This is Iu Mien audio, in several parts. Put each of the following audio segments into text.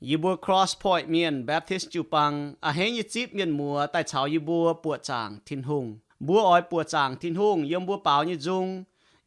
Yie mbuo Cross Point Mienh Baptist jiu-baang a'hneiv nyei zipv mienh muoz daaih caux yie mbuo buoqc zaangc Tin-Hungh. Mbuo oix buoqc zaangc Tin-Hungh yiem mbuo baaux nyei nzung,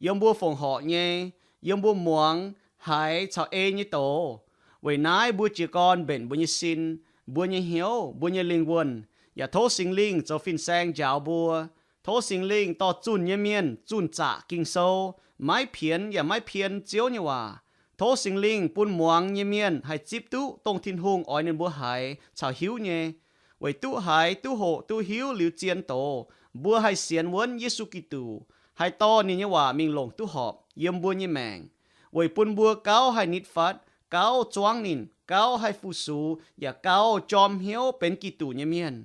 yiem mbuo fongc horc nyei, yiem mbuo muangx, haiz caux ei nyei doz. Weic naaiv mbuo jiez gorn mbenc mbuo nyei sin, mbuo nyei hnyouv, mbuo nyei lingh wuonh, yaac tov Singx Lingh zoux fin-saeng njaaux mbuo. Tov Singx Lingh dorh zunh nyei mienh zunh zaqc Ging-Sou, maiv pienx yaac maiv pien Ziouv nyei waac. Tov Singx Lingh bun muangx nyei mienh haih zipv duqv dongh Tin-Hungh oix ninh mbuo haiz caux hiuv nyei. Weic duqv haiz, duqv hoqc, duqv hiuv liuz zien doz, mbuo haih sienx wuonv Yesu Giduc, haih dorh ninh nyei waac mingh longc duqv horpc yiem mbuo nyei maengc, weic bun mbuo gauh haih nitv fatv, gauh zuangv ninh, gauh haih fu-sux, yaac gauh jorm hnyouv benx Giduc nyei mienh.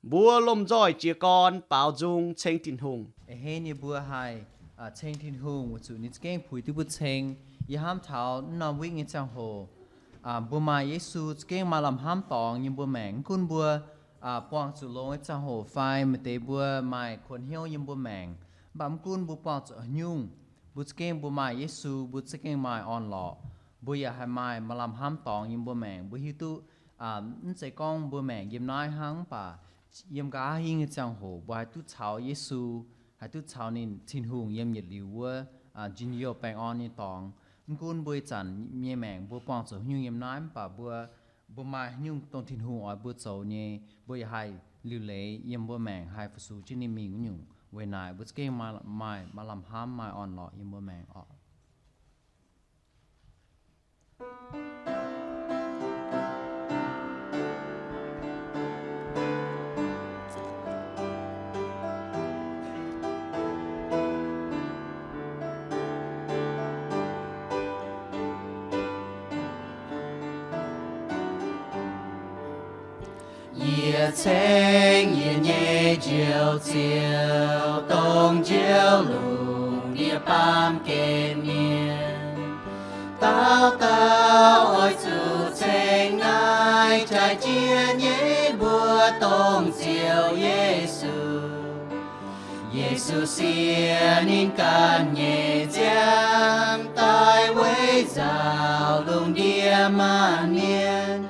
Mbuo lomh nzoih jiez gorn baaux nzung ceng Tin-Hungh. A'hneiv nyei mbuo haih ceng Tin-Hungh weic zuqc ninh za'gengh puix duqv mbuo ceng. Yie hnamv taux wuov norm win nyei ziangh hoc, mbuo maaih Yesu za'gengh maaih lamh hnamv dorngx yiem mbuo maengc. Mv gunv mbuo buangh zuqc longx nyei ziangh hoc fai maaih deix mbuo maaih kuonx hnyouv yiem mbuo maengc, mv baac mv gunv mbuo buangh zuqc haaix nyungc, mbuo za'gengh mbuo maaih Yesu, mbuo za'gengh maaih orn-lorqc. Mbuo yaac haih maaih maaih lamh hnamv dorngx yiem mbuo maengc. Mbuo hiuv duqv mv zeiz gorngv mbuo maengc yiem naaiv hnangv, mv baac yiem nqa'haav hingv nyei ziangh hoc mbuo haih duqv caux Yesu, haih duqv caux ninh Tin-Hungh yiem yietc liuz wuov njien-youh baengh orn nyei dorngx. Mv gunv mbuo ih zanc nyei maengc mbuo buangh zuqc haaix nyungc yiem naaiv, mv baac mbuo, mbuo maaih haaix nyungc dongh Tin-Hungh oix mbuo zoux nyei, mbuo yaac haih liuc leiz yiem mbuo maengc haih fu-sux jienv ninh mingh wuov nyungc. Weic naaic mbuo za'gengh maaih, maaih lamh hnamv, maaih orn-lorqc yiem mbuo maengc oc. Yie ceng yie nyei Njoux Ziouv, dongh Njoux lungh ndiev baamh gen mienh. Dauh dauh oix zuqc ceng naaiv jaaix jiex nyei mbuo dongh Ziouv Yesu. Yesu siec ninh ganh nyei nziaamv daaih weic nzauh lungh ndiev maanc mienh.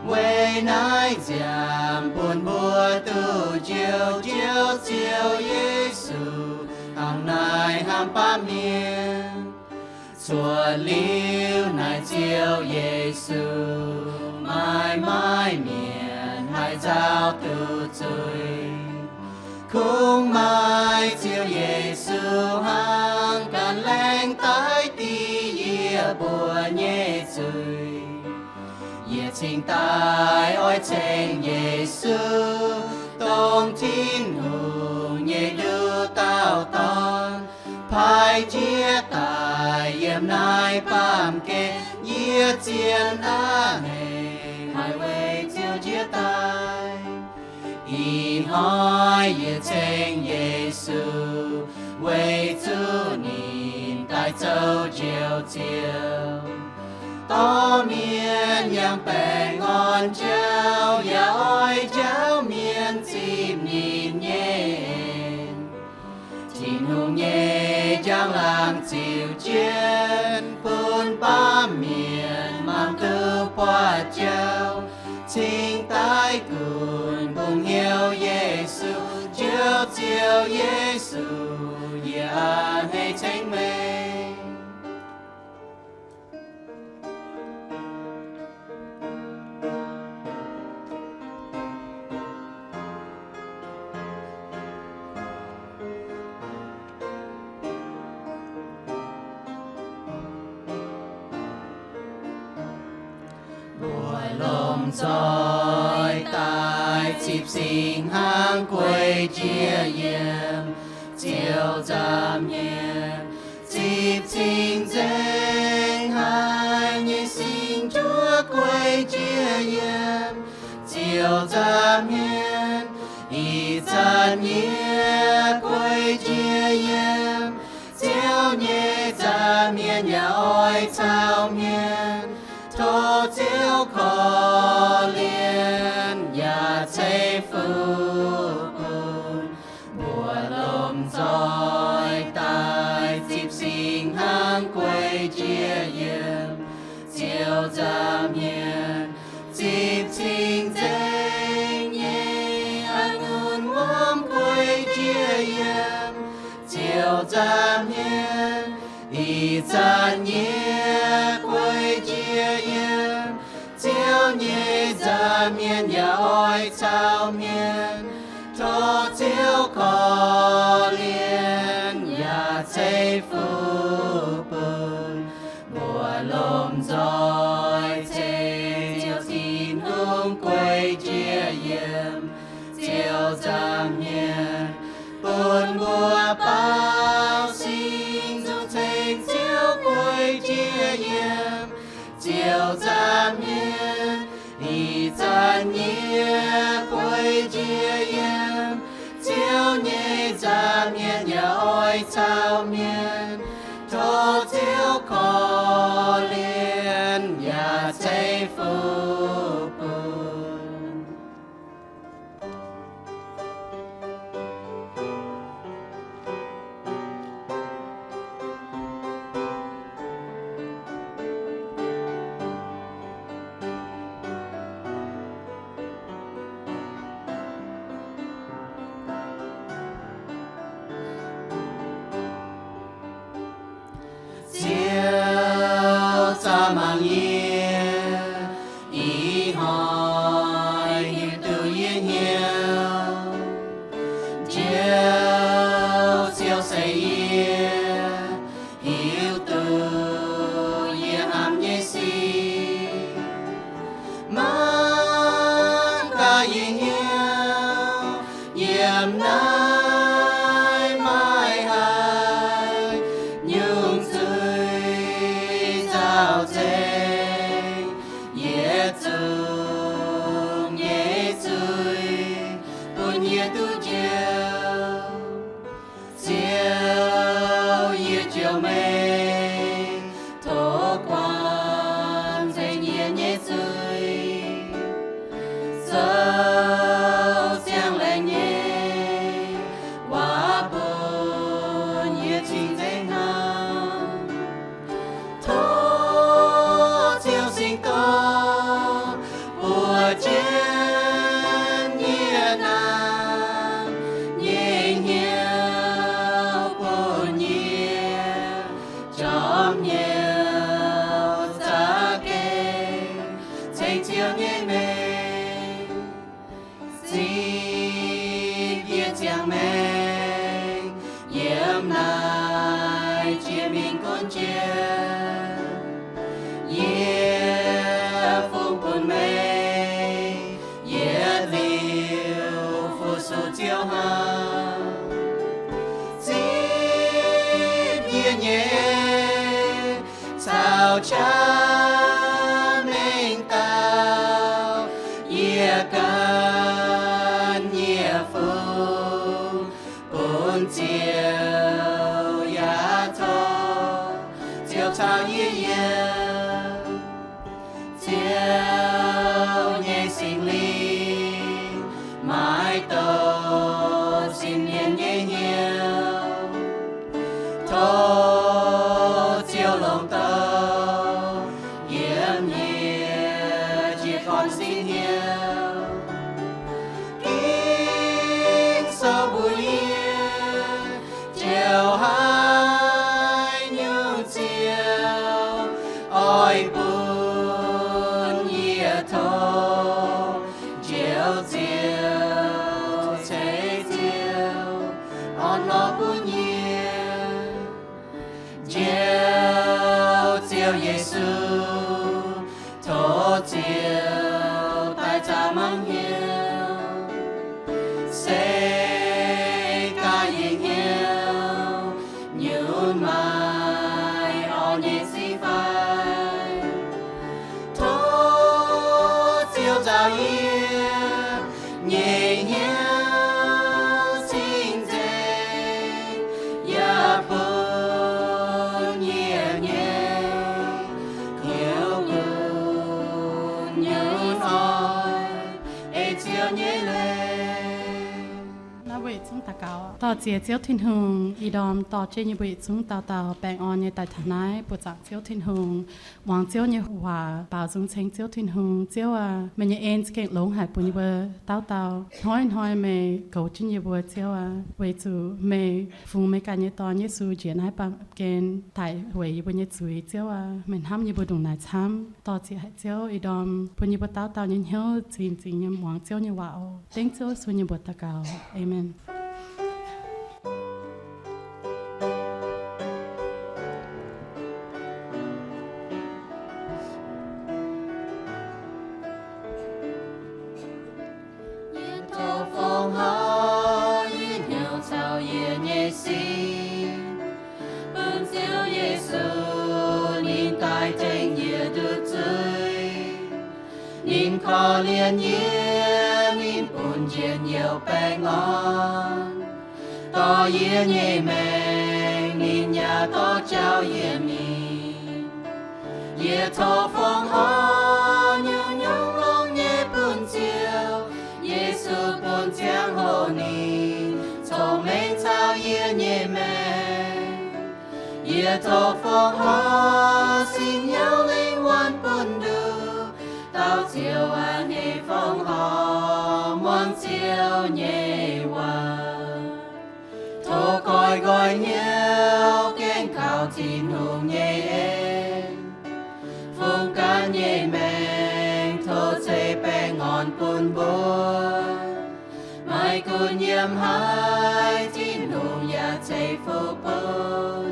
Weic naaiv nziaamv bun mbuo duqv njoux Njoux Ziouv Yesu, hnangv naaiv hnamv baamh mienh. Cuotv liuz naaiv Ziouv Yesu, maaih maaih mienh haih nzauh duqv zuiz. Kungx maaih Ziouv Yesu hnangv ganh laengz daaih dingc yie mbuo nyei zuiz. Yie cingx daaih oix ceng Yesu, dongh Tin-Hungh nyei nduqc dauh Dorn, paaiv njiec daaih yiem naaiv baamh gen. Yie zien a'hneiv haiz weic Ziouv njiec daaih. Ih hnoi yie ceng Yesu, weic zuqc ninh daaih zoux Njoux Ziouv. Dorh mienh yangh baengh orn jauv, yaac oix njaaux mienh zipv ninh nyei en. Tin-Hungh nyei njang-laangc ziux jienv, bun baamh mienh mangc duqv buatc jauv, cingx daaih gunv bungx hnyouv Yesu. Njoux Ziouv Yesu, yie a'hneiv ceng meih. Mbuo lomh nzoih daaih zipv singx hnaangx guei jiex yiem Ziouv nza'hmien. Zipv cing-nzengc haic nyei singx juov guei jiex yiem Ziouv nza'hmien. Ih zanc yie guei jiex yiem Ziouv nyei nza'hmien yaac oix caux hmien. Tov Ziouv korv-lienh yaac ceix fuqv bun mbuo lomh nzoih daaih zipv singx hnaangx guei jiex yiem Ziouv nza'hmien. Nzauh mienh yaac oix caux mienh tov Ziouv korv-lienh yaac ceix fuqv bun mbuo lomh nzoih ceng Ziouv Tin-Hungh guei jiex yiem Ziouv nzangc mienh, bun mbuo baaux singx nzung ceng Ziouv guei jiex yiem Ziouv nzangc mienh, ih zanc yie guei jiex yiem Ziouv nyei nzangc mienh yaac oix caux mienh tov Ziouv korv-lienh yaac ceix fuqv bun. Ziouv, zaah mangc yie, ih hnoi hiuv duqv yie hnyouv. Njoux Ziouv se yie hiuv duqv yie hnamv nyei sic. Mangc gaax yie hnyouv yiem naaiv maaih haaix nyungc zuiz nzauh nzengc, yietc zungv nyei zuiz bun yie duqv njoux. Ziouv, yie njoux meih, tov guangc nzengc yie nyei zuiz. Zoux ziangh laengz nyei waac bun yie cing-nzengc hnamv. Tov Ziouv Singx Domh buoz jienv yie naaiv nyei hnyouv bun yie jorm hnyouv za'gengh ceng Ziouv nyei mengh. Zipv yie ziangh maengc yiem naaiv jiex mingh gunv jiex, yie fungx bun meih yietc liuz fu-sux Ziouv hnangv. Zipv yie nyei caux qaqv mengh dauh, yie gan yie fungx bun Ziouv, yaac tov Ziouv caux yie yiem. Ziouv nyei Singx Lingh maiv dongh sin mienh nyei hnyouv. Tov Ziouv longc douh yiem yie jiez gorn sin hnyouv. Ging-Sou mbuox yie, njoux haaix nyungc ziouc oix bun yie tov, njoux Ziouv ceix Ziouv orn-lorqc bun yie. Njoux Ziouv Yesu, tov Ziouv daaih zaah mangc hnyouv, se gaax yie hnyouv nyunc maaih orn nyei ziqc fai. Tov Ziouv nzaaux yie nyei hnyouv cing-nzengc, yaac bun yie nyei hnyouv gunv nyunc oix ei Ziouv nyei leiz. Naaiv weic Zungv daux gaux. Dorh ziex Ziouv Tin-Hungh, ih ndorm dorh jienv yie mbuo yietc zungv dauh dauh baengh orn nyei daaih taux naaiv buoqc zaangc Ziouv Tin-Hungh, muangx Ziouv nyei waac, baaux nzung ceng Ziouv Tin-Hungh. Ziouv aac, meih nyei en za'gengh longx haic bun yie mbuo dauh dauh. Hnoi-hnoi meih goux jienv yie mbuo, Ziouv aac, weic zuqc meih fungx meih ganh nyei Dorn, Yesu, njiec naaiv baamh gen daic weic yie mbuo nyei zuiz. Ziouv aac, meih hnamv yie mbuo ndongc naaic camv. Dorh ziex haic Ziouv, ih ndorm bun yie mbuo dauh dauh nyei hnyouv zinh zinh nyei muangx Ziouv nyei waac oc. Dengv Ziouv Yesu nyei mbuox daux gaux. Aamen. Yie tov fongc horc yie hnyouv caux yie nyei sin, bun Ziouv Yesu ninh daaih tengx yie nduqc zuiz. Ninh korv-lienh yie, ninh bun njien-youh baengh orn, dorh yie nyei maengc, ninh yaac dorh jauv yie mingh. Yie tov fongc horc nyungc-nyungc longx nyei bun Ziouv Yesu, bun ziangh hoc ninh cong-mengh caux yie nyei maengc. Yie tov fongc horc Singx Hnyouv lingh wuonh bun nduqc dauh Ziouv a'hneiv fongc horc muangx Ziouv nyei waac. Tov goiv nqoi hnyouv gaengh kaux Tin-Hungh nyei en, fungx ganh nyei maengc tov ceix baengh orn bun mbuo. Maiv gunv yiem haaix, Tin-Hungh yaac ceix fuqv bun.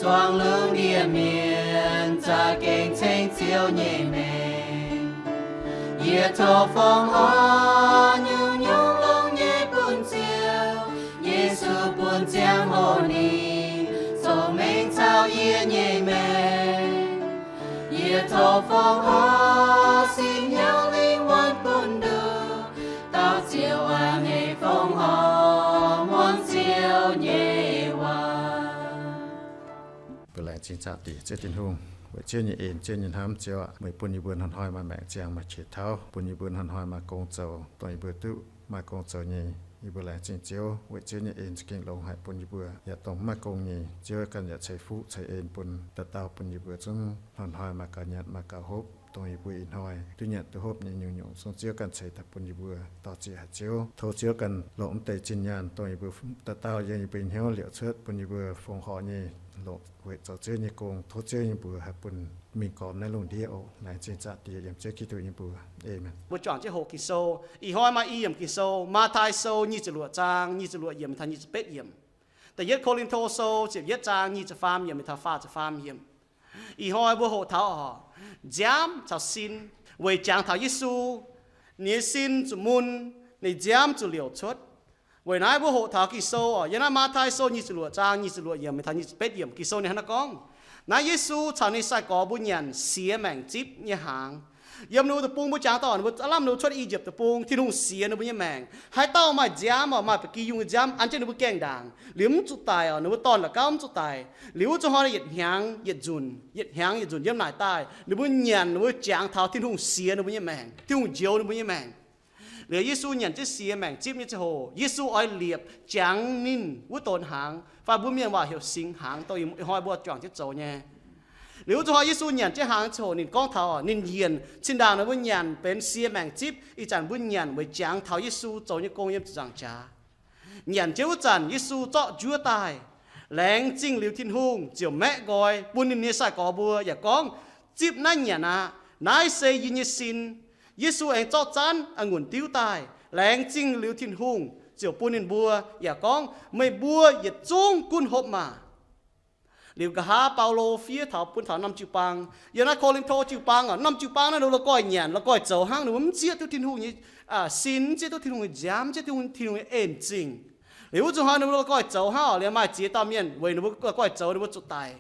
Zuangx lungh ndiev mienh za'gengh ceng Ziouv nyei maengc. Yie tov fongc horc nyungc-nyungc longx nyei bun Ziouv Yesu, bun ziangh hoc ninh cong-mengh caux yie nyei maengc. Yie tov fongc horc Singx Hnyouv lingh wuonh bun nduqc dauh Ziouv a'hneiv fongc horc muangx Ziouv nyei waac. Mbuo laengz zingh zaah diex Ziouv Tin-Hungh weic Ziouv nyei en, Ziouv nyei hnamv. Ziouv aac, meih bun yie mbuo hnoi-hnoi maaih maengc ziangh, maaih qiex tauv, bun yie mbuo hnoi-hnoi maaih gong zoux, dongh yie mbuo duqv maaih gong zoux nyei. Yie mbuo laengz zingh Ziouv weic Ziouv nyei en za'gengh longx haic bun yie mbuo. Yaac dongh mv maaih gong nyei, Ziouv ganh yaac ceix fuqv ceix en bun dauh dauh, bun yie mbuo zungv hnoi-hnoi maaih gaux nyanc maaih gaux hopv, dongh yie mbuo ih hnoi duqv nyanc duqv hopv nyei nyungc-nyungc zungv Ziouv ganh ceix daaih bun yie mbuo. Dorh ziex haic Ziouv. Tov Ziouv ganh longc mv deix zinh nyaanh dongh yie mbuo dauh dauh yiem yie mbuo hnyouv liouc cuotv bun yie mbuo fongc horc nyei, longc weic zoux Ziouv nyei gong. Tov Ziouv yie mbuo haih bun mingh gormx naaiv lungh ndiev oc. Laengz zingh zaah diex yiem Ziouv Giduc nyei mbuox. Aamen. Mbuo juangc jienv hoqc Ging-Sou. Ih hnoi maaih i yiemc Ging-Sou, Matv^taai Sou nyic ziepc luoqc zaang nyic ziepc luoqc yiemc taux nyic ziepc betv yiemc. Da'yietv Ko^lin^to Sou ziepc yietv zaang nyic ziepc faam yiemc taux faah ziepc faam yiemc. Ih hnoi mbuo hoqc taux oc, nziaamv caux sin. Weic jangx taux Yesu, ninh nyei sin zuqc mun, ninh nziaamv zuqc liouc cuotv. Weic naaiv mbuo hoqc taux Ging-Sou oc, yiem naaiv Matv^taai Sou nyic ziepc luoqc zaang nyic ziepc luoqc yiemc taux nyic ziepc betv yiemc. Ging-Sou ninh hnangv naaiv gorngv, naaiv Yesu caux ninh sai-gorx mbuo nyanc siex maengc zipv nyei hnaangx. Yiem ninh mbuo deic-bung mbuo jangx dorh ninh mbuo aav lamh ninh mbuo cuotv I^yipv Deic-Bung, Tin-Hungh siex ninh mbuo nyei maengc. Haaix dauh maaih nziaamv oc, maaih ba'gi yungh nyei nziaamv an jienv ninh mbuo gaengh ndaangc, liuz mv zuqc daic oc, ninh mbuo dorn-la'gauv mv zuqc daic. Liuz wuov zuqc hnoi yietc hnyangx yietc nzunc, yietc hnyangx yietc nzunc yiem naaic daaih ninh mbuo nyanc, ninh mbuo jangx taux Tin-Hungh siex ninh mbuo nyei maengc, Tin-Hungh njoux ninh mbuo nyei maengc. Liuz Yesu nyanc jienv siex maengc zipv nyei ziangh hoc, Yesu oix liepc jangx ninh wuov donx hnaangx, fai mbuo mienh waac heuc singx hnaangx, dongh ih hnoi mbuo juangc jienv zoux nyei. Liuz wuov zuqc hnoi Yesu nyanc jienv hnaangx nyei ziangh hoc ninh gorngv taux ninh njiec cin-ndaangc ninh mbuo nyanc benx siex maengc zipv. Ih zanc mbuo nyanc weic jangx taux Yesu zoux nyei gong yiem ziepc nzaangc jaax. Nyanc jienv wuov zanc Yesu zorqv njuov daaih, laengz zingh liuz Tin-Hungh ziouc maeqv nqoi bun ninh nyei sai-gorx mbuo yaac gorngv, zipv naaiv nyanc aqv. Naaiv se yie nyei sin. Yesu aengx zorqv zanv a'ngunc diuv daaih, laengz zingh liuz Tin-Hungh ziouc bun ninh mbuo yaac gorngv, meih mbuo yietc zungv gunv hopv maah! Liuz nqa'haav Baulo fiev taux bun taux norm jiu-baang, yiem naaiv Ko^lin^to jiu-baang oc, norm jiu-baang naaiv ninh mbuo la'guaih nyanc la'guaih zoux hnangv, ninh mbuo mv zieqv duqv Tin-Hungh nyei sin, mv zieqv duqv Tin-Hungh nyei nziaamv, mv zieqv duqv Tin-Hungh nyei en-zingh. Liuz wuov zuqc hnoi ninh mbuo la'guaih zoux hnangv oc, liuz maaih ziex dauh mienh weic ninh mbuo la'guaih zoux ninh mbuo zuqc daic.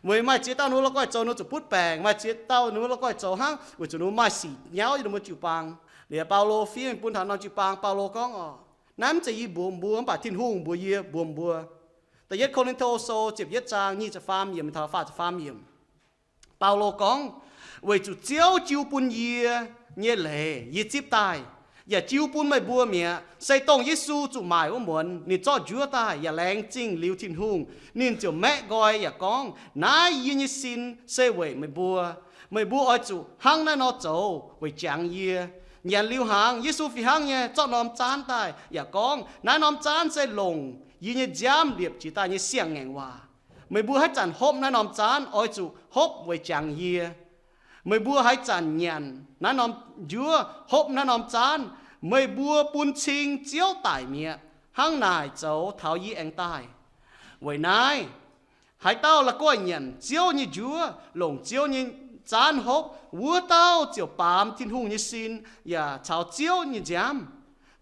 Weic maaih ziex dauh ninh mbuo la'guaih zoux ninh mbuo zuqc butv baengc, maaih ziex dauh ninh mbuo la'guaih zoux hnangv weic zuqc ninh mbuo maaih sic nyauv yiem ninh mbuo jiu-baang. Liuz Baulo fiev mingh bun taux norm jiu-baang, Baulo gorngv oc, naaiv mv zeiz yie mbuox mbuo, mv baac Tin-Hungh mbuox yie mbuox mbuo. Da'yietv Ko^lin^to Sou ziepc yietv zaang nyic ziepc faam yiemc taux faah ziepc faam yiemc. Baulo gorngv, weic zuqc Ziouv jiu bun yie nyei leiz yie zipv daaih. yaac jiu bun meih mbuo mi'aqv. Se dongh Yesu zuqc maaic wuov muonz ninh zorqv njuov daaih yaac laengz zingh liuz Tin-Hungh, ninh ziouc maeqv nqoi yaac gorngv, naaiv yie nyei sin se weic meih mbuo. Meih mbuo oix zuqc hnangv naaiv nor zoux weic jangx yie. Nyanc liuz hnaangx, Yesu fih hnangv nyei zorqv norm zaanv daaih yaac gorngv, naaiv norm zaanv se longc yie nyei nziaamv liepc jiez daaih nyei siang-ngaengc waac. Meih mbuo haaix zanc hopv naaiv norm zaanv oix zuqc hopv weic jangx yie. Meih mbuo haaix zanc nyanc naaiv norm njuov, hopv naaiv norm zaanv, meih mbuo bun cing Ziouv daic mi'aqv, hnangv naaic zoux taux yie aengx daaih. Weic naaiv, haaix dauh la'guaih nyanc Ziouv nyei njuov, longc Ziouv nyei zaanv hopv, wuov dauh ziouc baamz Tin-Hungh nyei sin yaac caux Ziouv nyei nziaamv.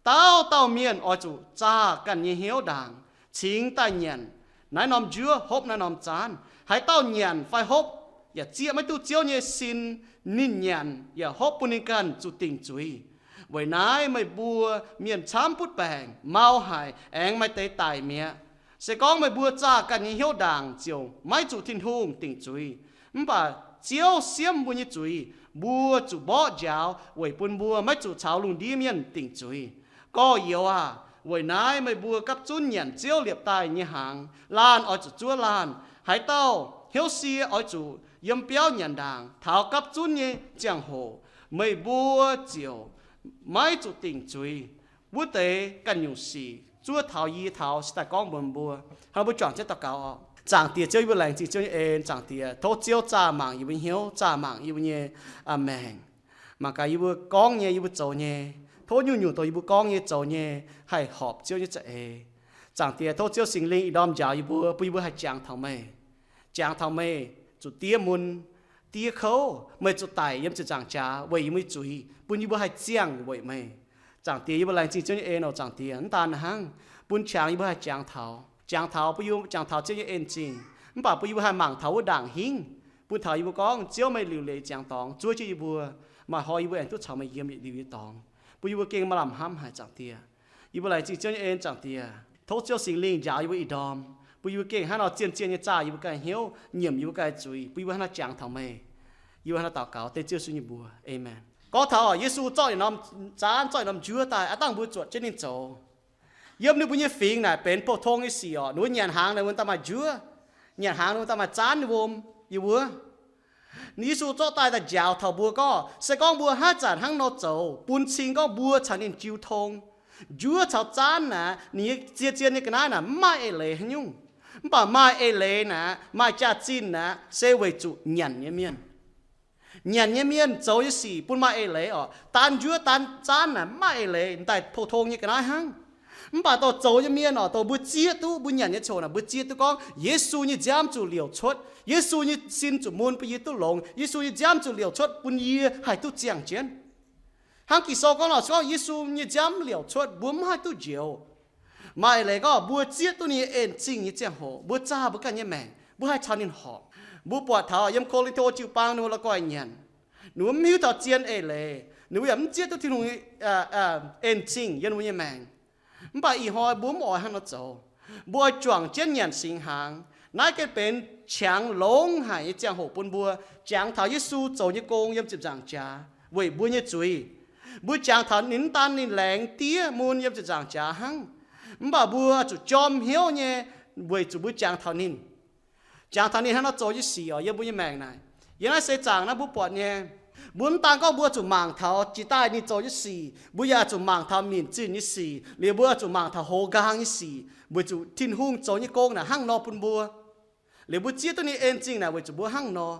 Dauh dauh mienh oix zuqc zaah ganh nyei hnyouv ndaangc, cingx daaih nyanc naaiv norm njuov, hopv naaiv norm zaanv. Haaix dauh nyanc fai hopv yaac zieqv maiv duqv Ziouv nyei sin, ninh nyanc yaac hopv bun ninh ganh zuqc dingc zuiz. Weic naaiv meih mbuo mienh camv butv baengc, mau haic, aengx maaih deix daic mi'aqv. Se gorngv meih mbuo zaah ganh nyei hnyouv ndaangc ziouc maiv zuqc Tin-Hungh dingc zuiz. Mv baac Ziouv siemv mbuo nyei zuiz, mbuo zuqc mborqv njaaux weic bun mbuo maiv zuqc caux lungh ndiev mienh dingc zuiz. Gorx-youz aah! Weic naaiv meih mbuo gapv zunv nyanc Ziouv liepc daaih nyei hnaangx, laanh oix zuqc zuov laanh. Haaix dauh hnyouv sie oix zuqc yiem biauv nyanc ndaangc. Taux gapv zunv nyei ziangh hoc meih mbuo ziouc maiv zuqc dingc zuiz. Wuov deix ganh nyungc sic zuov taux yie taux se daaih gorngv mbuox mbuo. Hnangv mbuo juangc jienv daux gaux oc. Zaangc Diex Ziouv, yie mbuo laengz zingh Ziouv nyei en. Zaangc Diex, tov Ziouv zaah mangc yie mbuo hnyouv, zaah mangc yie mbuo nyei maengc. Mangc gaax yie mbuo gorngv nyei, yie mbuo zoux nyei, tov nyungc-nyungc dongh yie mbuo gorngv nyei, zoux nyei haih horpc Ziouv nyei za'eix. Zaangc Diex, tov Ziouv Singx Lingh ih ndorm njaaux yie mbuo, bun yie mbuo haih jangx taux meih. Jangx taux meih zuqc diev mun, diev kouv, meih zuqc daic yiem ziepc nzaangc jaax weic yie mbuo nyei zuiz, bun yie mbuo haih ziangh weic meih. Zaangc Diex, yie mbuo laengz zingh Ziouv nyei en oc. Zaangc Diex, mv daan hnangv, bun qangx yie mbuo haih jangx taux, jangx taux, bun yie mbuo jangx taux Ziouv nyei en-zingh, mv baac bun yie mbuo haih mangc taux wuov ndaangc hingv, bun taux yie mbuo gorngv, Ziouv, meih liuc leiz ziangx dorngx zuov jienv yie mbuo, maaih hnoi yie mbuo aengx duqv caux meih yiem yietc liuz nyei dorngx, bun yie mbuo gengh maaih lamh hnamv haic. Zaangc Diex, yie mbuo laengz zingh Ziouv nyei en. Zaangc Diex, tov Ziouv Singx Lingh njaaux yie mbuo ih ndorm, bun yie mbuo gengh hnangv nor zien-zien nyei zaah yie mbuo ganh hnyouv, nyiemc yie mbuo ganh zuiz, bun yie mbuo hnangv nor jangx taux meih. Yie mbuo hnangv nor daux gaux dengv Ziouv Yesu nyei mbuox. Aamen. Gorngv taux Yesu zorqv norm zaanv, zorqv norm njuov daaih, aav dangh mbuo zuotc jienv ninh zoux. Yiem ninh mbuo nyei fingx naaic benx pou-tong nyei sic oc. Ninh mbuo nyanc hnaangx naaic wuov daaih maaih njuov, nyanc hnaangx ninh wuov daaih maaih zaanv wuom yiem wuov. Yesu zorqv daaih daaih njaaux taux mbuo gorngv, se gorngv mbuo haaix zanc hnangv nor zoux, bun cing gorngv mbuo caux ninh jiu tong. Njuov caux zaanv naaic, ninh nyei zien-zien nyei ga'naaiv naaic mv maaih eix leiz haaix nyungc. Mv baac maaih eix leiz naaic, maaih jaax-zinh naaic, se weic zuqc nyanc nyei mienh. Nyanc nyei mienh zoux nyei sic bun maaih eix leiz oc. Daan njuov daan zaanv naaic mv maaih eix leiz, daaih pou-tong nyei ga'naaiv hnangv. Mv baac dorh zoux nyei mienh oc, dorh mbuo zieqv duqv, mbuo nyanc nyei coc naaic mbuo zieqv duqv gorngv Yesu nyei nziaamv zuqc liouc cuotv, Yesu nyei sin zuqc mun bun yie duqv longx, Yesu nyei nziaamv zuqc liouc cuotv bun yie haih duqv ziangh jienv. Hnangv Ging-Sou gorngv nor, gorngv Yesu nyei nziaamv liouc cuotv, mbuo mv haih duqv njoux. Maaih eix leiz gorngv mbuo zieqv duqv ninh nyei en-zingh nyei ziangh hoc, mbuo zaah mbuo ganh nyei maengc, mbuo haih caux ninh horpc. Mbuo buatc taux yiem Ko^lin^to jiu-baang ninh mbuo la'guaih nyanc, ninh mbuo mv hiuv taux zien eix leiz, ninh mbuo yaac mv zieqv duqv Tin-Hungh en-zingh yiem ninh mbuo nyei maengc. Mv baac ih hnoi mbuo mv oix hnangv nor zoux. Mbuo oix juangc jienv nyanc singx hnaangx. Naaiv gengh benx qangx longx haic nyei ziangh hoc bun mbuo jangx taux Yesu zoux nyei gong yiem ziepc nzaangc jaax weic mbuo nyei zuiz. Mbuo jangx taux ninh mv daan ninh laengz diev mun yiem ziepc nzaangc jaax hnangv, mv baac mbuo zuqc jorm hnyouv nyei weic zuqc mbuo jangx taux ninh. Jangx taux ninh hnangv nor zoux nyei sic oc, yiem mbuo nyei maengc naaic. Yiem naaiv seix zaangc naaiv mbuo buatc nyei, mbuo mv daan gorngv mbuo zuqc mangc taux jiex daaih ninh zoux nyei sic, mbuo yaac zuqc mangc taux minc zinh nyei sic, liuz mbuo zuqc mangc taux hoz nqaang nyei sic, weic zuqc Tin-Hungh zoux nyei gong naaic hnangv nor bun mbuo. Liuz mbuo zieqv duqv ninh en-zingh naaic weic zuqc mbuo hnangv nor.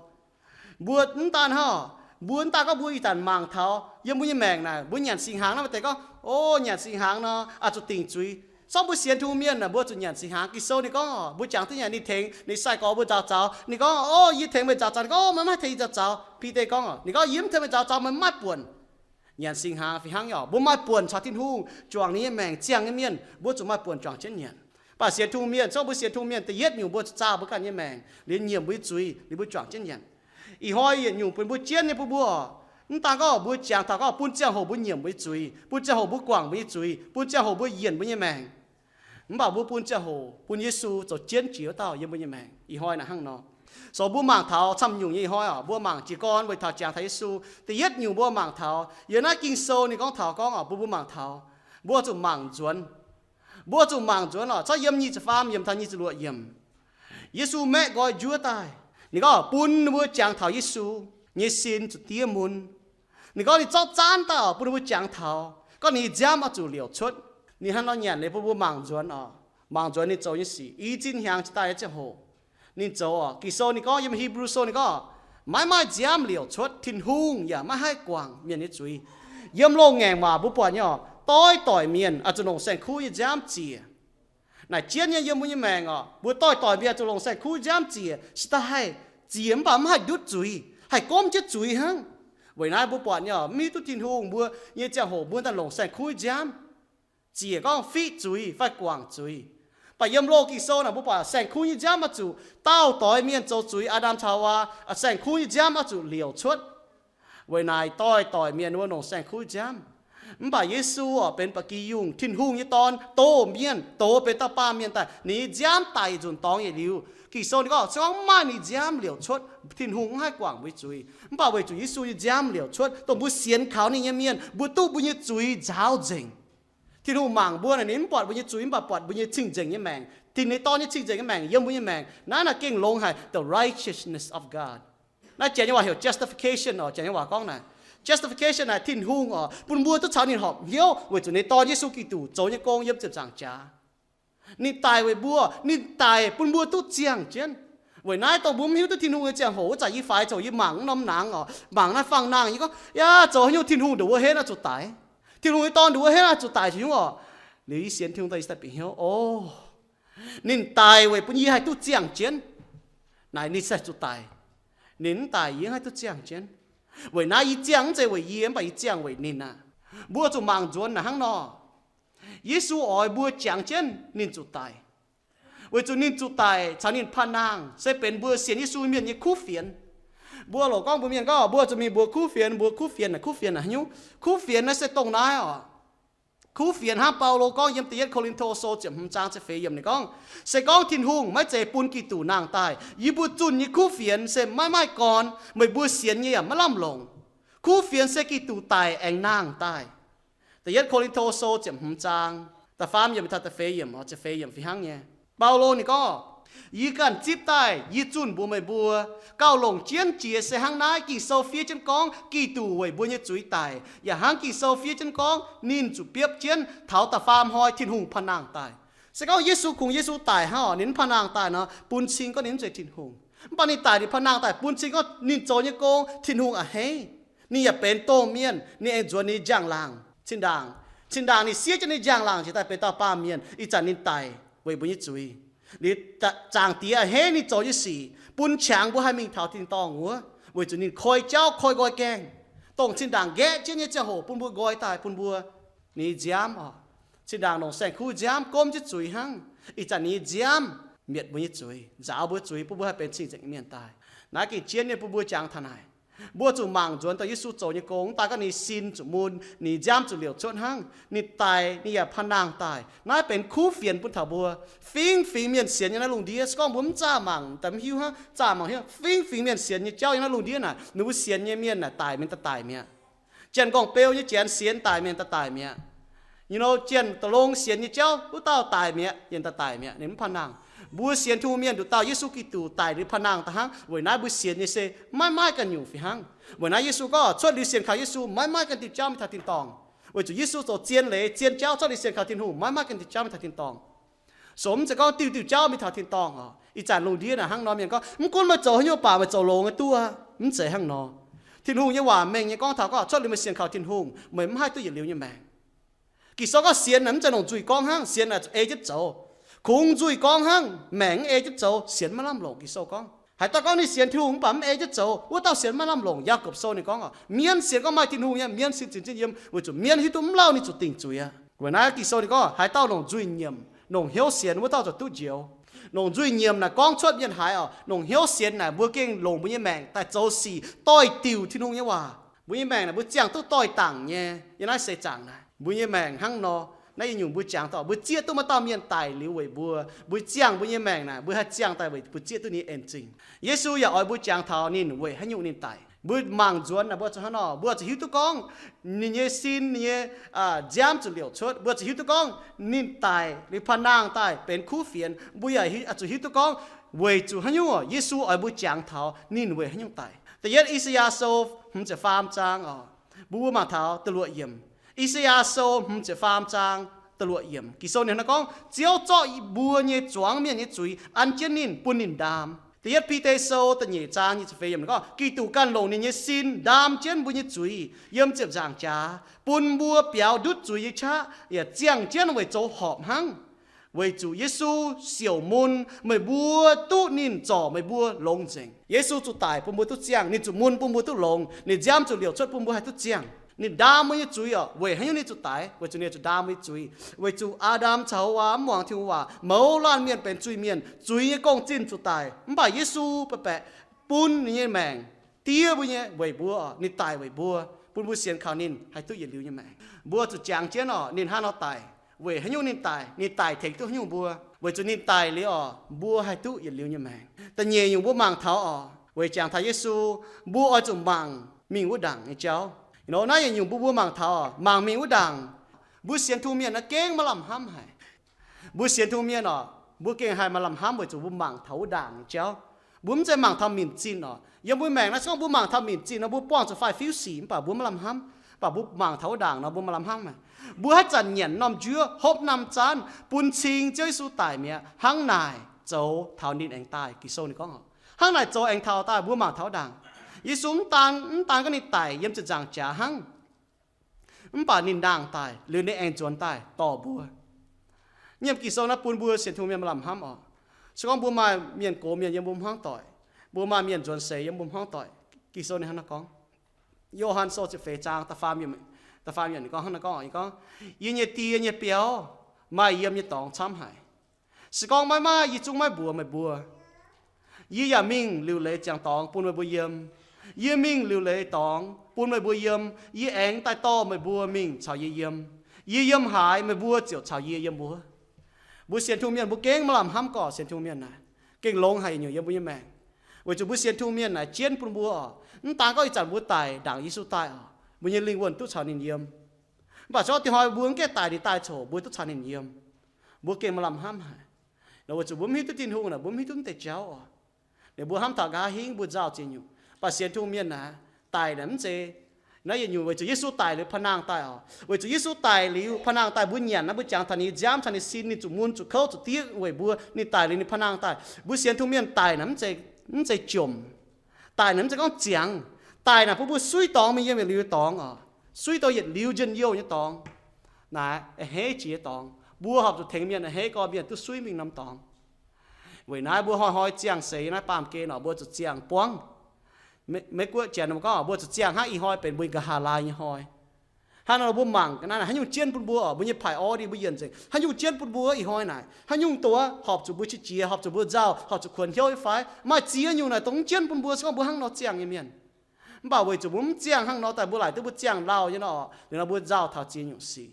Mbuo mv daan hnangv, mbuo mv daan gorngv mbuo ih zanc mangc taux yiem mbuo nyei maengc naaic, mbuo nyanc singx hnaangx naaiv maaih deix gorngv, o, nyanc singx hnaangx nor, aa, zuqc dingc zuiz. Sorng mbuo sienx Tin-Hungh mienh naaic, mbuo zuqc nyanc singx hnaangx. Ging-Sou ninh gorngv, mbuo jangx duqv nyanc, ninh tengx ninh sai-gorx mbuo nzaaux zaux. Ninh gorngv, o, yie tengx meih nzaaux zaux. Ninh gorngv, meih mv haih tengx yie nzaaux zaux. Bide gorngv, ninh gorngv, yie mv tengx meih nzaaux zaux, meih mv maaih buonc. Nyanc singx hnaangx fih hnangv nyei, mbuo maaih buonc caux Tin-Hungh juangc ninh nyei maengc ziangh nyei mienh, mbuo zuqc maaih buonc juangc jienv nyanc. Mv baac sienx Tin-Hungh mienh, sorng mbuo sienx Tin-Hungh mienh da'yietv nyungc mbuo zuqc zaah mbuo ganh nyei maengc, liuz nyiemc mbuo nyei zuiz, liuz mbuo juangc jienv nyanc. Ih hnoi yietc nyungc benx mbuo jienv nyei bun mbuo oc. Mv daan gorngv mbuo jangx taux gorngv bun ziangh hoc mbuo nyiemc mbuo nyei zuiz, bun ziangh hoc mbuo guangc mbuo nyei zuiz, bun ziangh hoc mbuo yienc mbuo nyei maengc, mv baac mbuo bun ziangh hoc bun Yesu zoux jienv jiex wuov dauh yiem mbuo nyei maengc. Ih hnoi naaic hnangv nor. So mbuo mangc taux camv nyungc nyei ih hnoi oc, mbuo mangc jiez gorn weic taux jangx taux Yesu. Da'yietv nyungc mbuo mangc taux yiem naaiv Ging-Sou ninh gorngv taux gorngv oc, mbuo, mbuo mangc taux, mbuo zuqc mangc nzuonx. Mbuo zuqc mangc nzuonx oc, corc yiem nyic ziepc faam yiemc taux nyic ziepc luoqc yiemc. Yesu maeqv nqoi njuov daaih, ninh gorngv bun mbuo jangx taux Yesu nyei sin zuqc diev mun. Ninh gorngv ninh zorqv zaanv daaih oc, bun mbuo jangx taux, gorngv ninh nyei nziaamv oix zuqc liouc cuotv. Ninh hnangv nor nyanc liuz bun mbuo mangc nzuonx oc, mangc nzuonx ninh zoux nyei sic i zinh hnyangx jiex daaih nyei ziangh hoc. Ninh zoux oc, Ging-Sou ninh gorngv, yiem Hipv^lu Sou ninh gorngv, maiv maaih nziaamv liouc cuotv, Tin-Hungh yaac maiv haih guangc mienh nyei zuiz. Yiem loz-ngaengc waac mbuo buatc nyei oc, doix-doic mienh oix zuqc longc saeng-kuv nyei nziaamv ziec. Naaic jienv nyei yiem mbuo nyei maengc oc, mbuo doix-doic mienh zuqc longc saeng-kuv nziaamv ziec, se daaih haih ziec mv baac mv haih ndutv zuiz, haih gomv jienv zuiz hnangv. Weic naaiv mbuo buatc nyei oc, mv hiuv duqv Tin-Hungh mbuo nyei ziangh hoc mbuo daaih longc saeng-kuv nziaamv ziec gorngv fiqv zuiz fai guangc zuiz. Mv baac yiem loz Ging-Sou naaic mbuo buatc saeng-kuv nyei nziaamv oix zuqc dauh doix mienh zoux zuiz, Aa^ndam caux Haawaa, saeng-kuv nyei nziaamv oix zuqc liouc cuotv. Weic naaic doix-doic mienh wuov longc saeng-kuv nziaamv. Mv baac Yesu oc, benx ba'gi yungh, Tin-Hungh nyei Dorn, doz mienh, doz benx dauh baamh mienh daaih, ninh nyei nziaamv daic yietc nzunc dorngx yietc liuz. Ging-Sou ninh gorngv, se gorngv mv maaih ninh nziaamv liouc cuotv, Tin-Hungh mv haih guangc mbuo nyei zuiz. Mv baac weic zuqc Yesu nyei nziaamv liouc cuotv, dongh mbuo sienx kaux ninh nyei mienh, mbuo duqv mbuo nyei zuiz nzaaux nzengc. Tin-Hungh mangc mbuo naaic, ninh mv buatc mbuo nyei zuiz, mv baac buatc mbuo nyei cing-nzengc nyei maengc. Tin, ninh Dorn nyei cing-nzengc nyei maengc yiem mbuo nyei maengc. Naaiv naaic gengh longx haic, the righteousness of God. Naaiv Janx nyei waac heuc justification oc. Janx nyei waac gorngv naaic, justification naaic Tin-Hungh oc, bun mbuo duqv caux ninh horpc hnyouv weic zuqc ninh Dorn Yesu Giduc zoux nyei gong yiem ziepc nzaangc jaax. Ninh daic weic mbuo, ninh daic bun mbuo duqv ziangh jienv. Weic naaiv dongh mbuo mv hiuv duqv Tin-Hungh nyei ziangh hoc, wuov zanc yie faix zoux yie mangc mv norm nangx oc, mangc naaiv fangx nangh, yie gorngv, yaac zoux haaix nyungc Tin-Hungh ndongc wuov henv oix zuqc daic? Tin-Hungh nyei Dorn ndongc wuov henv oix zuqc daic, zuqc nyungc oc. Liuz yie sienx Tin-Hungh daaih yie daaih bieqc hnyouv, o, ninh daic weic bun yie haih duqv ziangh jienv. Naaic ninh se zuqc daic. Ninh mv daic yie mv haih duqv ziangh jienv. Weic naaiv yie ziangh mv zeiz weic yie, mv baac yie ziangh weic ninh aqv. Mbuo zuqc mangc nzuonx naaic hnangv nor. Yesu oix mbuo jangx jienv ninh zuqc daic. Weic zuqc ninh zuqc daic caux ninh panh nangh se benx mbuo sienx Yesu mienh nyei kuv fienx. Mbuo loc gorngv mbuo mienh gorngv mbuo zuqc mingh mbuox kuv fienx, mbuox kuv fienx naaic, kuv fienx naaic haaix nyungc? Kuv fienx naaiv se dongh naaiv oc. Kuv fienx hnangv Baulo gorngv yiem Da'yietv Ko^lin^to Sou ziepc hmz zaang ziepc feix yiemc ninh gorngv, se gorngv Tin-Hungh maiv zeiz bun Giduc nangh daaih, yie mbuo zunh nyei kuv fienx se maiv maaih gorn, meih mbuo sienx nyei yaac maiv lamh longc. Kuv fienx se Giduc daic aengx nangh daaih. Da'yietv Ko^lin^to Sou ziepc hmz zaang da'faam yiemc taux da'feix yiemc, ziepc feix yiemc fih hnangv nyei. Baulo ninh gorngv, yie ganh zipv daaih yie zunh mbuox meih mbuo, gauh longc jienv jiex se hnangv naaiv Ging-Sou fiev jienv gorngv Giduc weic mbuo nyei zuiz daic, yaac hnangv Ging-Sou fiev jienv gorngv ninh zuqc biopv jienv taux da'faam hnoi Tin-Hungh panh nangh daaih. Se gorngv Yesu, kungx Yesu daic hnangv oc, ninh mv panh nangh daaih nor, bun cing gorngv ninh mv zeiz Tin-Hungh. Mv baac ninh daic, ninh panh nangh daaih, bun cing gorngv ninh zoux nyei gong Tin-Hungh a'hneiv. Ninh yaac benx domh mienh, ninh aengx nzuonx ninh nyei njang-laangc zinh ndaangc. Zinh ndaangc ninh siev jienv ninh njang-laangc njiec daaih benx dauh baamh mienh, ih zanc ninh daic weic mbuo nyei zuiz. Liuz, Zaangc Diex a'hneiv ninh zoux nyei sic, bun qangx mbuo haih mingh taux tin-dorngh wuov, weic zuqc ninh koi jauv koi nqoi gaengh, dongh zinh ndaangc nqaeqv jienv nyei ziangh hoc bun mbuo nqoi daaih bun mbuo ninh nyei nziaamv oc. Zinh ndaangc longc saeng-kuv nziaamv gomv jienv zuiz hnangv. Ih zanc ninh nyei nziaamv mietc mbuo nyei zuiz, nzaaux mbuo zuiz, bun mbuo haih benx cing-nzengc nyei mienh daaih. Naaiv gengh jienv nyei bun mbuo jangx taux naaic. Mbuo zuqc mangc nzuonx dongh Yesu zoux nyei gong, mv daaih gorngv ninh sin zuqc mun, ninh nziaamv zuqc liouc cuotv hnangv, ninh daic, ninh yaac panh nangh daaih. Naaiv benx kuv fienx bun taux mbuo. Fingx fingx mienh sienx nyei naaiv lungh ndiev, se gorngv mbuo mv zaah mangc, daaih mv hiuv hnangv, zaah mangc hiuv, fingx fingx mienh sienx nyei jauv yiem naaiv lungh ndiev naaic, ninh mbuo sienx nyei mienh naaic daic mingh daaih daic mi'aqv. Janx-nqorngv-beu nyei janx sienx daic mingh daaih daic mi'aqv. You know, janx-da'long sienx nyei jauv wuov dauh daic mi'aqv, yaac daaih daic mi'aqv, ninh mv panh nangh. Mbuo sienx Tin-Hungh mienh nduqc dauh Yesu Giduc daic liuz panh nangh daaih hnangv. Weic naaiv mbuo sienx nyei se maiv maaih ganh nyungc fih hnangv. Weic naaiv Yesu gorngv cuotv liuz sienx kaux Yesu maiv maaih ganh diuh jauv mingh taux tin-dorngh. Weic zuqc Yesu zoux zien leiz, zien jauv, cuotv liuz sienx kaux Tin-Hungh maiv maaih ganh diuh jauv mingh taux tin-dorngh. So mv zeiz gorngv diuh diuh jauv mingh taux tin-dorngh oc. Ih zanc lungh ndiev naaic hnangv nor, mienh gorngv, mv gunv meih zoux haaix nyungc baac meih zoux longx nyei duqv, mv zeiz hnangv nor. Tin-Hungh nyei waac mengh nyei gorngv taux gorngv cuotv liuz meih sienx kaux Tin-Hungh, meih mv haih duqv yietc liuz nyei maengc. Ging-Sou gorngv sienx naaic mv zeiz longc nzuih gorngv hnangv, sienx naaic zuqc ei jienv zoux. Kungx nzuih gorngv hnangv, maengc mv ei jienv zoux, sienx maiv lamh longc. Ging-Sou gorngv, haaix dauh gorngv ninh sienx Tin-Hungh mv baac mv ei jienv zoux, wuov dauh sienx maiv lamh longc. Yaagorpc Sou ninh gorngv, mienv sienx gorngv maaih Tin-Hungh nyei, mienv sin zinx jienv yiem, weic zuqc mienv hiuv duqv mv lauh ninh zuqc dingc zuiz aqv. Weic naaiv Ging-Sou ninh gorngv haaix dauh longc nzuih nyiemc, longc hnyouv sienx, wuov dauh ziouc duqv njoux. Longc nzuih nyiemc naaic gorngv cuotv mienh haaix oc? Longc hnyouv sienx naaic mbuo gengh longc mbuo nyei maengc daaih zoux sic doix-diuc Tin-Hungh nyei waac. Mbuo nyei maengc naaic mbuo ziangh duqv doix-dangc nyei yiem naaiv seix zaangc naaic. Mbuo nyei maengc hnangv nor, Naaiv yietc nyungc mbuo jangx taux mbuo zieqv duqv maaih dauh mienh daic liuz weic mbuo, mbuo ziangh mbuo nyei maengc naaic, mbuo haih ziangh daaih weic mbuo zieqv duqv ninh nyei en zingh. Yesu yaac oix mbuo jangx taux ninh weic haaix nyungc ninh daic. Mbuo mangc nzuonx naaic, mbuo zuqc hnangv nor, mbuo zuqc hiuv duqv gorngv ninh nyei sin, ninh nyei nziaamv zuqc liouc cuotv. Mbuo zuqc hiuv duqv gorngv ninh daic liuz paav nangh daaih benx kuv fienx. Mbuo yaac zuqc hiuv duqv gorngv weic zuqc haaix nyungc Yesu oix mbuo jangx taux ninh weic haaix nyungc daic. Da'yietv I^saa^yaa Sou hmz ziepc faam zaang oc, mbuo mangc taux da'luoqc yiemc. I^saa^yaa Sou hmz ziepc faam zaang da'luoqc yiemc. Ging-Sou ninh hnangv naaiv gorngv, Ziouv zorqv mbuo nyei zuangx mienh nyei zuiz an jienv ninh, bun ninh ndaam. Da'yietv Bide Sou da'nyeic zaang nyic ziepc feix yiemc gorngv, Giduc ganh longc ninh nyei sin ndaam jienv mbuo nyei zuiz yiem ziepc nzaangc jaax, bun mbuo biaux ndutv zuiz nyei qaqv, yaac ziangh jienv weic zoux horpc hnangv. Weic zuqc Yesu siouc mun meih mbuo duqv ninh zorc meih mbuo longx nzengc. Yesu zuqc daic bun mbuo duqv ziangh. Ninh zuqc mun bun mbuo duqv longx. Ninh nziaamv zuqc liouc cuotv bun mbuo haih duqv ziangh. Ninh ndaam mbuo nyei zuiz oc. Weic haaix nyungc ninh zuqc daic? Weic zuqc ninh zuqc ndaam mbuo nyei zuiz. Weic zuqc Aa^ndam caux Howaaa mv muangx Tin-Hungh waac, mouz laanh mienh benx zuiz-mienh, zuiz nyei gong-zinh zuqc daic. Mv baac Yesu baeqc baeqc bun ninh nyei maengc diev mbuo nyei weic mbuo oc. Ninh daic weic mbuo, bun mbuo sienx kaux ninh haih duqv yietc liuz nyei maengc. Mbuo zuqc jangx jienv oc, ninh hnangv nor daic. Weic haaix nyungc ninh daic? Ninh daic tengx duqv haaix nyungc mbuo? Weic zuqc ninh daic liuz oc, mbuo haih duqv yietc liuz nyei maengc. Da'nyeic nyungc mbuo mangc taux oc, weic jangx taux Yesu, mbuo oix zuqc mangc mingh wuov ndaangc nyei jauv. Nor naaiv yietc nyungc mbuo mbuo mangc taux oc, mangc mingh wuov ndaangc. Mbuo sienx Tin-Hungh mienh naaiv gengh maaih lamh hnamv haic. Mbuo sienx Tin-Hungh mienh oc, mbuo gengh haih maaih lamh hnamv weic zuqc mbuo mangc taux wuov ndaangc nyei jauv. Mbuo mv zeiz mangc taux minc zinh oc. Yiem mbuo maengc naaiv se gorngv mbuo mangc taux minc zinh nor, mbuo buangh zuqc faix-fiuv sic mv baac mbuo maiv lamh hnamv. Mv baac mbuo mangc taux wuov ndaangc nor, mbuo maaih lamh hnamv haic. Mbuo haaix zanc nyanc norm njuov, hopv norm zaanv, bun cing Ziouv Yesu daic mi'aqv, hnangv naaic zoux taux ninh aengx daaih. Ging-Sou ninh gorngv oc, hnangv naaic zoux aengx taux daaih, mbuo mangc taux wuov ndaangc. Yesu mv daan, mv daan gorngv ninh daic yiem ziepc nzaangc jaax hnangv, mv baac ninh ndaangc daic liuz ninh aengx nzuonx daaih dorh mbuo. Yiem Ging-Sou naaiv bun mbuo sienx Tin-Hungh mienh maaih lamh hnamv oc. Se gorngv mbuo maaih mienh gox mienh yiem mbuo hmuangv doic, mbuo maaih mienh nzuonx seix yiem mbuo hmuangv doic, Ging-Sou ninh hnangv naaiv gorngv. Yo^han Sou ziepc feix zaang da'faam yiemc, da'faam yiemc ninh gorngv hnangv naaiv gorngv, ninh gorngv, Yie nyei Die nyei biauv maaih yiem nyei dorngx camv haic. Se gorngv maiv maaih, yie zungv maiv mbuox meih mbuo. Yie yaac mingh liuc leiz ziangx dorngx bun meih mbuo yiem. Yie mingh liuc leiz dorngx bun meih mbuo yiem, yie aengx daaih dorh meih mbuo mingh caux yie yiem. Yie yiem haaix, meih mbuo ziouc caux yie yiem wuov. Mbuo sienx Tin-Hungh mienh mbuo gengh maaih lamh hnamv gorqv sienx Tin-Hungh mienh naaic gengh longx haic nyungc yiem mbuo nyei maengc. Weic zuqc mbuo sienx Tin-Hungh mienh naaic jienv bun mbuo oc. Mv daan gorngv ih zanc mbuo daic ndaangc Yesu daaih oc, mbuo nyei lingh wuonh duqv caux ninh yiem. Mv baac se gorngv dingc hnoi mbuo mv gaengh daic, ninh daaih coc, mbuo duqv caux ninh yiem. Mbuo gengh maaih lamh hnamv haic. Nor weic zuqc mbuo mv hiuv duqv Tin-Hungh naaic, mbuo mv hiuv duqv mv deix jauv oc. Ninh mbuo hnamv taux nqa'haav hingv mbuo nzauh ziex nyungc. Mv baac sienx Tin-Hungh mienh naaic, daic naaic mv zeiz naaiv yietc nyungc. Weic zuqc Yesu daic liuz pa'naangh daaih oc. Weic zuqc Yesu daic liuz pa'naangh daaih, mbuo nyanc naaiv, mbuo jangx taux ninh nyei nziaamv caux ninh sin, ninh zuqc mun zuqc kouv zuqc diev weic mbuo. Ninh daic liuz ninh pa'naangh daaih. Mbuo sienx Tin-Hungh mienh, daic naaic mv zeiz, mv zeiz jomc. Daic naaic mv zeiz gorngv ziangx. Daic naaic bun mbuo suiv dorngx mingh yiem yietc liuz nyei dorngx oc. Suiv dorh yietc liuz njien-youh nyei dorngx. Naaic a'hneiv jiex dorngx. Mbuo horpc zuqc tengx mienh a'hneiv gorx mienh duqv suiv mingh norm dorngx. Weic naaiv mbuo hnoi-hnoi ziangh seix naaiv baamh gen oc, mbuo zuqc ziangh buangv. Mei-, Meiv Guoqv janx mbuo gorngv oc, mbuo zuqc ziangh hnangv ih hnoi benx mbuo nqa'haav laai nyei hnoi. Hnangv nor mbuo mangc ga'naaiv naaic haaix nyungc jienv bun mbuo oc, mbuo nyei priority mbuo yienc nzengc, haaix nyungc jienv bun mbuo ih hnoi naaic, haaix nyungc dongh horpc zuqc mbuo qiex jiez, horpc zuqc mbuo nzauh, horpc zuqc kuonx hnyouv nyei fai? Maaih ziex nyungc naaic dongh mv jienv bun mbuo, se gorngv mbuo hnangv nor ziangh nyei mienh. Mv baac weic zuqc mbuo mv ziangh hnangv nor daaih, mbuo laaic duqv mbuo ziangh lauh nyei nor, liuz nor mbuo nzauh taux ziex nyungc sic.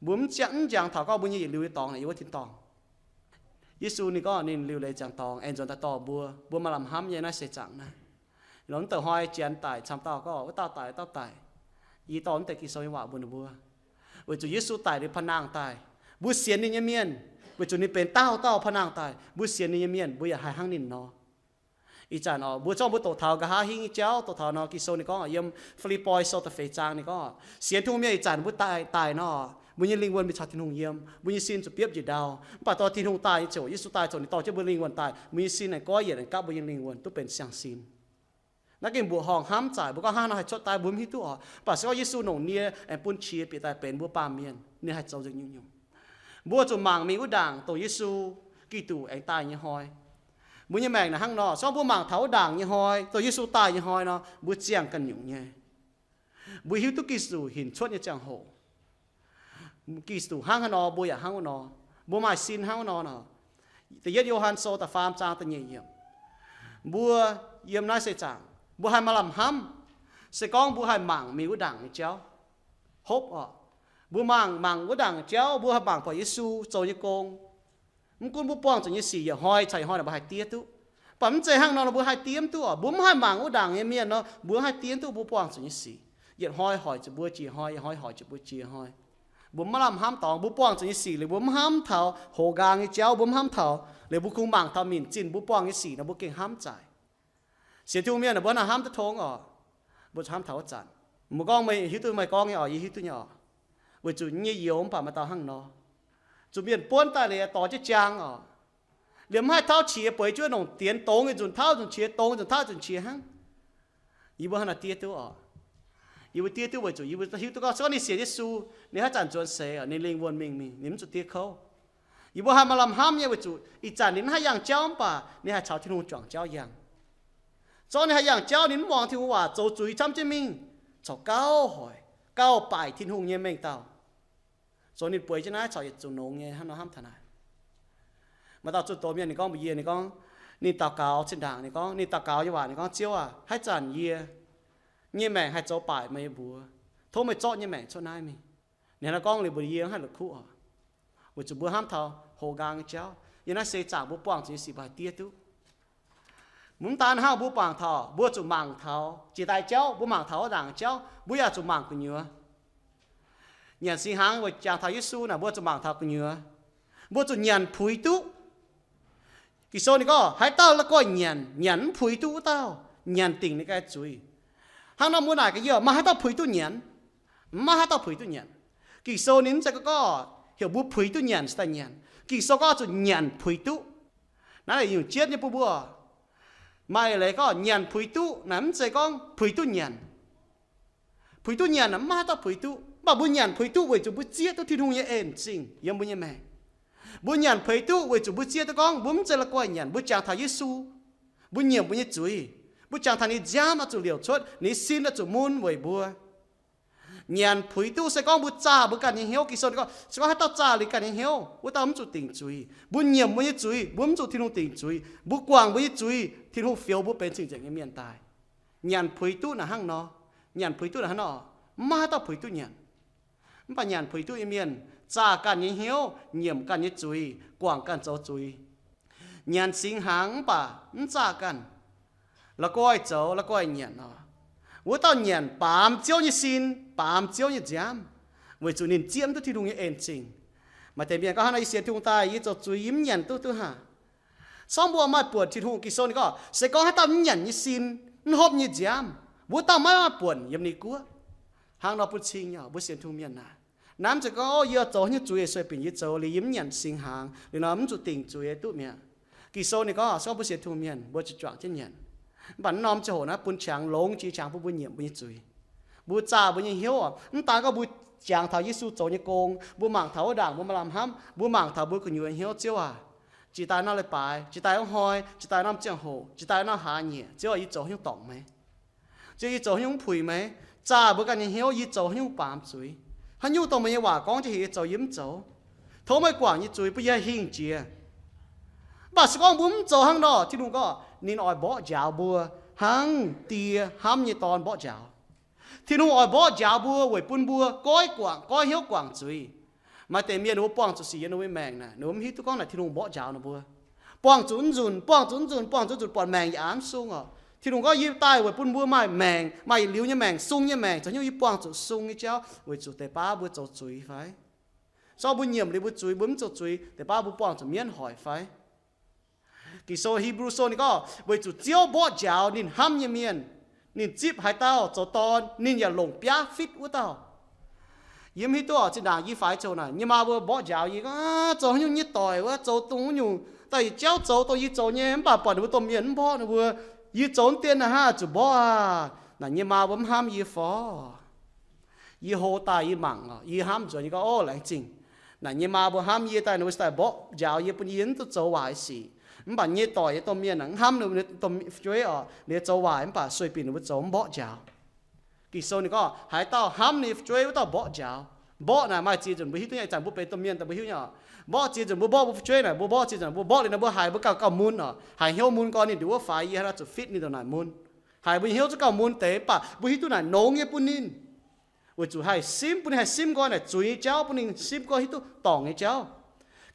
Mbuo mv ziangh, mv jangx taux gorngv mbuo nyei yietc liuz nyei dorngx naaic yiem wuov tin-dorngh. Yesu ninh gorngv ninh liuc leiz ziangx dorngx aengx nzuonx daaih dorh mbuo. Mbuo maaih lamh hnamv nyei naaiv seix zaangc naaiv. Nor mv deix hnoi janx daic camv dauh gorngv, wuov dauh daic, wuov dauh daic. Yie dorh mv deix Ging-Sou nyei waac mbuox ninh mbuo. Weic zuqc Yesu daic liuz pa'naangh daaih, mbuo sienx ninh nyei mienh, weic zuqc ninh benx dauh dauh pa'naangh daaih, mbuo sienx ninh nyei mienh mbuo yaac haih hnangv ninh nor. Ih zanc oc, mbuo zorqv mbuo doqc taux nqa'haav hingv nyei jauv, doqc taux nor Ging-Sou ninh gorngv yiem Fi^lipv^poi Sou da'feix zaang ninh gorngv, sienx Tin-Hungh mienh ih zanc mbuo daaih, daaih nor, mbuo nyei lingh wuonh mingh caux Tin-Hungh yiem, mbuo nyei sin zuqc biopv njiec ndau. Mv baac dorh Tin-Hungh daaih nyei ziouc, Yesu daaih ziouc ninh dorh jienv mbuo lingh wuonh daaih, mbuo nyei sin aengx goiv yienc aengx gapv mbuo nyei lingh wuonh duqv benx siang-sin. Naaiv gengh mbuoqc horngh hnamv zaaic, mbuo gorngv hnangv nor haih cuotv daaih mbuo mv hiuv duqv oc. Mv baac se gorngv Yesu longc nie aengx bun qiex bieqc daaih benx mbuo baamh mienh, ninh haih zoux nzengc nyungc-nyungc. Mbuo zuqc mangc mingh wuov ndaangc dongh Yesu Giduc aengx daaih nyei hnoi. Mbuo nyei maengc naaic hnangv nor, se gorngv mbuo mangc taux wuov ndaangc nyei hnoi, dongh Yesu daaih nyei hnoi nor, mbuo ziangh ganh nyungc nyei. Mbuo hiuv duqv Giduc hinc cuotv nyei ziangh hoc. Giduc hnangv haaix nor, mbuo yaac hnangv wuov nor. Mbuo maaih sin hnangv wuov nor nor. Da'yietv Yo^han Sou da'faam zaang da'nyeic yiemc. Mbuo yiem naaiv seix zaangc, mbuo haih maaih lamh hnamv, se gorngv mbuo haih mangc mingh wuov ndaangc nyei jauv. Hopv oc. Mbuo mangc, mangc wuov ndaangc jauv, mbuo haih mangc buatc Yesu zoux nyei gong. Mv gunv mbuo buangh zuqc nyei sic yietc hnoi caux yietc hnoi naaic mbuo haih diev duqv. Mv baac mv zeiz hnangv nor, mbuo haih diev mv duqv oc. Mbuo mv haih mangc wuov ndaangc nyei mienh nor, mbuo haih diev duqv mbuo buangh zuqc nyei sic. Yietc hnoi hoic zuqc mbuo jiex hnoi, yietc hnoi hoic zuqc mbuo jiex hnoi. Mbuo mv lamh hnamv dorngx, mbuo buangh zuqc nyei sic liuz, mbuo mv hnamv taux hoqc nqaang nyei jauv, mbuo mv hnamv taux, liuz mbuo kungx mangc taux minc zinh mbuo buangh nyei sic nor, mbuo gengh hnamv zaic. Sienx Tin-Hungh mienh aah, mbuo hnangv hnamv duqv tong oc. Mbuo zuqc hnamv taux wuov zanc. Mbuo gorngv meih hiuv duqv meih gorngv nyei oc, yie hiuv duqv nyei oc. Weic zuqc nyei youz mv baac maaih dauh hnangv nor, zuqc mienh buonv daaih liuz dorh jienv jaang oc. Liemh mv haih tauv qiex, bueix jienv wuov nongc dienx dongz nyei nzunc tauv nzunc qiex, dongz nzunc tauv nzunc qiex hnangv. Yie mbuo hnangv naaic diev duqv oc. Yie mbuo diev duqv weic zuqc yie mbuo hiuv duqv gorngv, se gorngv ninh sienx Yesu, ninh haaix zanc nzuonx seix, ninh lingh wuonh mingh mingh, ninh mv zuqc diev kouv. Yie mbuo haih maaih lamh hnamv nyei weic zuqc ih zanc ninh mv haih yangh jauv mv baac ninh haih caux Tin-Hungh juangc jauv yangh. Zorqv ninh haih yangh jauv, ninh mv muangx Tin-Hungh waac, zoux zuiz camv jienv mingh, corc gauh hoic, gauh baaic Tin-Hungh nyei mengh dauh. Zoux ninh bueix jienv naaiv corc yietc zungv nongx nyei hnangv nor hnamv taux naaic. Maaih dauh zunh doz mienh ninh gorngv mbuox yie, ninh gorngv, ninh daux gaux zinh ndaangc, ninh gorngv ninh daux gaux nyei waac, ninh gorngv, Ziouv aac, haaix zanc yie nyei maengc haih zoux baaic meih nyei mbuox, tov meih zorqv nyei maengc cuotv naaiv mingh. Ninh hnangv naaiv gorngv liuz mbuox yie hnangv haaix la'kuqv oc. Weic zuqc mbuo hnamv taux hoqc nqaang nyei jauv, yie naaiv seix zaangc mbuo buangh zuqc nyei sic mbuo haih diev duqv. Mv daan hnangv, mbuo mangc taux, mbuo zuqc mangc taux jiex daaih jauv, mbuo mangc taux wuov ndaangc jauv, mbuo yaac zuqc mangc gu'nyuoz. Nyanc singx hnaangx weic jangx taux Yesu naaic, mbuo zuqc mangc taux gu'nyuoz. Mbuo zuqc nyanc puix duqv. Ging-Sou ninh gorngv, haaix dauh la'guaih nyanc, nyanc mv puix duqv wuov dauh, nyanc dingc ninh ganh zuiz. Hnangv nor mbuo naaic gaax yie, maaih haaix dauh puix duqv nyanc? Mv maaih haaix dauh puix duqv nyanc. Ging-Sou ninh mv zeiz gorngv heuc mbuo puix duqv nyanc cingx daaih nyanc. Ging-Sou gorngv zuqc nyanc puix duqv. Naaiv nyungc jienv nyei bun mbuo. Maaih leiz gorngv nyanc puix duqv naaic mv zeiz gorngv puix duqv nyanc. Puix duqv nyanc naaic mv maaih haaix dauh puix duqv, mv baac mbuo nyanc puix duqv weic zuqc mbuo zieqv duqv Tin-Hungh nyei en zingh yiem mbuo nyei maengc. Mbuo nyanc puix duqv weic zuqc mbuo zieqv duqv gorngv mbuo mv zeiz la'guaih nyanc, mbuo jangx taux Yesu, mbuo nyiemc mbuo nyei zuiz, mbuo jangx taux ninh nziaamv oix zuqc liouc cuotv, ninh sin oix zuqc mun weic mbuo. Nyanc puix duqv se gorngv mbuo zaah mbuo ganh nyei hnyouv. Ging-Sou ninh gorngv, se gorngv haaix dauh zaah ninh ganh nyei hnyouv, wuov dauh mv zuqc dingc zuiz. Mbuo nyiemc mbuo nyei zuiz, mbuo mv zuqc Tin-Hungh dingc zuiz. Mbuo guangc mbuo nyei zuiz, Tin-Hungh fioux mbuo benx cing-nzengc nyei mienh daaih. Nyanc puix duqv naaic hnangv nor. Nyanc puix duqv naaic hnangv nor. Mv maaih haaix dauh puix duqv nyanc. Mv baac nyanc puix duqv nyei mienh zaah ganh nyei hnyouv, nyiemc ganh nyei zuiz, guangc ganh zoux zuiz. Nyanc singx hnaangx mv baac mv zaah ganh, la'guaih zoux la'guaih nyanc nor. Wuov dauh nyanc baamz Ziouv nyei sin, baamz Ziouv nyei nziaamv, weic zuqc ninh zieqv mv duqv Tin-Hungh nyei en zingh. Maaih deix mienh gorngv, hnangv nor yie sienx Tin-Hungh daaih, yie zoux zuiz yie mv nyanc duqv, duqv haac. Sorng mbuo maaih buonc Tin-Hungh. Ging-Sou ninh gorngv, se gorngv haaix dauh mv nyanc nyei sin, mv hopv nyei nziaamv, wuov dauh maiv maaih buonc yiem ninh guoqv. Hnangv nor bun cing nyei, mbuo sienx Tin-Hungh mienh naaic. Naaiv mv zeiz gorngv, o, yie zoux haaix nyungc zuiz sueih binc yie zoux liuz yie mv nyanc singx hnaangx liuz nor mv zuqc dingc zuiz duqv mi'aqv. Ging-Sou ninh gorngv, se gorngv mbuo sienx Tin-Hungh mienh mbuo zuqc juangc jienv nyanc. Mv baac naaiv norm ziangh hoc naaiv bun qangx longx jiex qangx bun mbuo nyiemc mbuo nyei zuiz. Mbuo zaah mbuo nyei hnyouv oc. Mv daan gorngv mbuo jangx taux Yesu zoux nyei gong, mbuo mangc taux wuov ndaangc mbuo maaih lamh hnamv, mbuo mangc taux mbuo gu'nyuoz hnyouv, Ziouv aac, jiex daaih norm leiz-baaix, jiex daaih wuov hnoi, jiex daaih norm ziangh hoc, jiex daaih norm hlaax nyieqc, Ziouv aac, yie zoux haaix nyungc dorngc meih? Ziouv, yie zoux haaix nyungc mv puix meih? Zaah mbuo ganh nyei hnyouv, yie zoux haaix nyungc baamz zuiz? Haaix nyungc dongh meih nyei waac gorngv jienv heuc yie zoux yie mv zoux? Tov meih guangc yie nyei zuiz bun yie haih hingh jiex. Mv baac se gorngv mbuo mv zoux hnangv nor, Tin-Hungh gorngv ninh oix mborqv njaaux mbuo hnangv die hnamv nyei dorn mborqv njaaux. Tin-Hungh oix mborqv njaaux mbuo weic bun mbuo goiv guangc, goiv hnyouv guangc zuiz. Maaih deix mienh ninh mbuo buangh zuqc sic yiem ninh mbuo nyei maengc naaic, ninh mbuo mv hiuv duqv gorngv naaic Tin-Hungh mborqv njaaux ninh mbuo. Buangh zuqc mv nzunc, buangh zuqc mv nzunc, buangh zuqc mv nzunc, buatc maengc yaac aav mv sung oc. Tin-Hungh gorngv yie daaih weic bun mbuo maaih maengc, maaih yietc liuz nyei maengc, sung nyei maengc, zoux haaix nyungc yie buangh zuqc sung nyei jauv, weic zuqc deix baav mbuo zoux zuiz fai? Se gorngv mbuo nyiemc liuz mbuo zuiz, mbuo mv zoux zuiz, deix baav mbuo buangh zuqc mienv hoic fai? Ging-Sou, Hipv^lu Sou ninh gorngv, weic zuqc Ziouv mborqv njaaux ninh hnamv nyei mienh, ninh zipv haaix dauh zoux dorn, ninh yaac longc biaav fitv wuov dauh. Yie mv hiuv duqv oc, zinh ndaangc yie faix ziouc naaic, yie maa mbuo mborqv njaaux yie, gorngv, aav, zoux haaix nyungc nyei doic wuov, zoux dongh wuov nyungc, daaih yietc jauv zoux dongh yie zoux nyei, mv baac buatc ninh mbuo domh mienh mv mborqv ninh mbuo, yie zoux mv dien naaic hnangv zuqc mborqv aac. Naaic nyei maa mbuo mv hnamv yie fai? Yie hlo daaih yie mangc oc, yie hnamv nzuonx, yie gorngv, o, laengz zingh. Naaic nyei maa mbuo hnamv yie daaih, ninh mbuo daaih mborqv njaaux yie, bun yie mv duqv zoux waaic sic. Mv baac nyei doic nyei domh mienh hnamv ninh mbuo domh fu'jueiv oc, ninh zoux waaic mv baac sueih binc ninh mbuo zoux mv mborqv njaaux. Ging-Sou ninh gorngv, haaix dauh hnamv ninh fu'jueiv wuov dauh mborqv njaaux. Mborqv naaic maaih ziex nzunc mbuo hiuv duqv nyei, ih zanc mbuo benx domh mienh daaih mbuo hiuv nyei oc. Mborqv ziex nzunc mbuo mborqv mbuo fu'jueiv naaic, mbuo mborqv ziex nzunc mbuo mborqv liuz naaic mbuo haiz mbuo gauh gauh mun oc, haiz hnyouv mun gorn ninh nduqc wuov faix yie hnangv naaic zuqc fitv ninh ndongc naaic mun. Haiz mbuo hnyouv zungv gauh mun deix, mv baac mbuo hiuv duqv naaic nongx nyei bun ninh. Weic zuqc haih simv, bun ninh haih simv nqoi naaic zuiz nyei jauv, bun ninh simv nqoi hiuv duqv dorngc nyei jauv.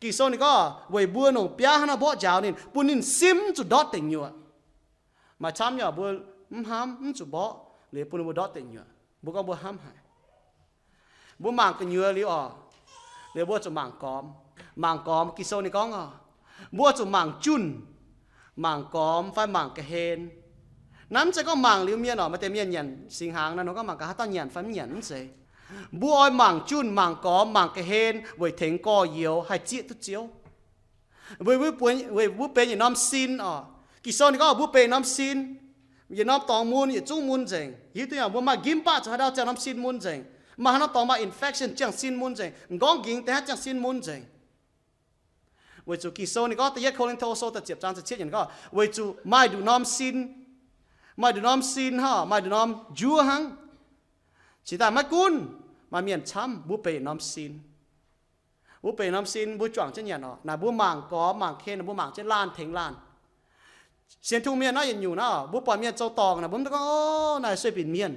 Ging-Sou ninh gorngv weic mbuo longc biaav hnangv naaiv mborqv njaaux ninh, bun ninh simv mv zuqc ndortv deic nyuoqc. Maaih camv nyei mbuo mv hnamv, mv zuqc mborqv, liuz bun ninh mbuo ndortv deic nyuoqc. Mbuo gorngv mbuo hnamv haic. Mbuo mangc gu'nyuoz liuz oc, liuz mbuo zuqc mangc gormx. Mangc gormx, Ging-Sou ninh gorngv oc, mbuo zuqc mangc junh, mangc gormx fai mangc ga'hlen. Naaiv mv zeiz gorngv mangc liuz mienh oc. Maaih deix mienh nyanc singx hnaangx naaiv nor gorngv mangc gaax haaix dauh nyanc fai mv nyanc, mv zeiz. Mbuo oix mangc junh, mangc gormx, mangc ga'hlen weic tengx gorx-youz haih zieqv duqv Ziouv. Weic mbuo benx yietc norm sin oc. Ging-Sou ninh gorngv mbuo benx yietc norm sin, yietc norm dorngx mun, yietc zungv mun nzengc. Hiuv duqv nyei, mbuo maaih nqimv baqv zuqc haaix ndau ziangh norm sin mun nzengc. Maaih haaix norm dorngx maaih infection ziangh sin mun nzengc. M'nqorngv nqingx deix haaix ziangh sin mun nzengc. Weic zuqc Ging-Sou ninh gorngv da'yietv Ko^lin^to Sou da'ziepc zaang ziepc cietv yiemc gorngv, weic zuqc maaih nduqc norm sin, maaih nduqc norm sin hnangv, maaih nduqc norm njuov hnangv. Cingx daaih maiv gunv maaih mienh camv, mbuo benx norm sin. Mbuo benx norm sin, mbuo juangc jienv nyanc oc. Naaic mbuo mangc gormx mangc ga'hlen, mbuo mangc jienv laanh tengx laanh. Sienx Tin-Hungh mienh naaiv yietc nyungc naaiv, mbuo buatc mienh zoux dorngc naaic, mbuo mv daan gorngv, o, naaic sueih binc mienh.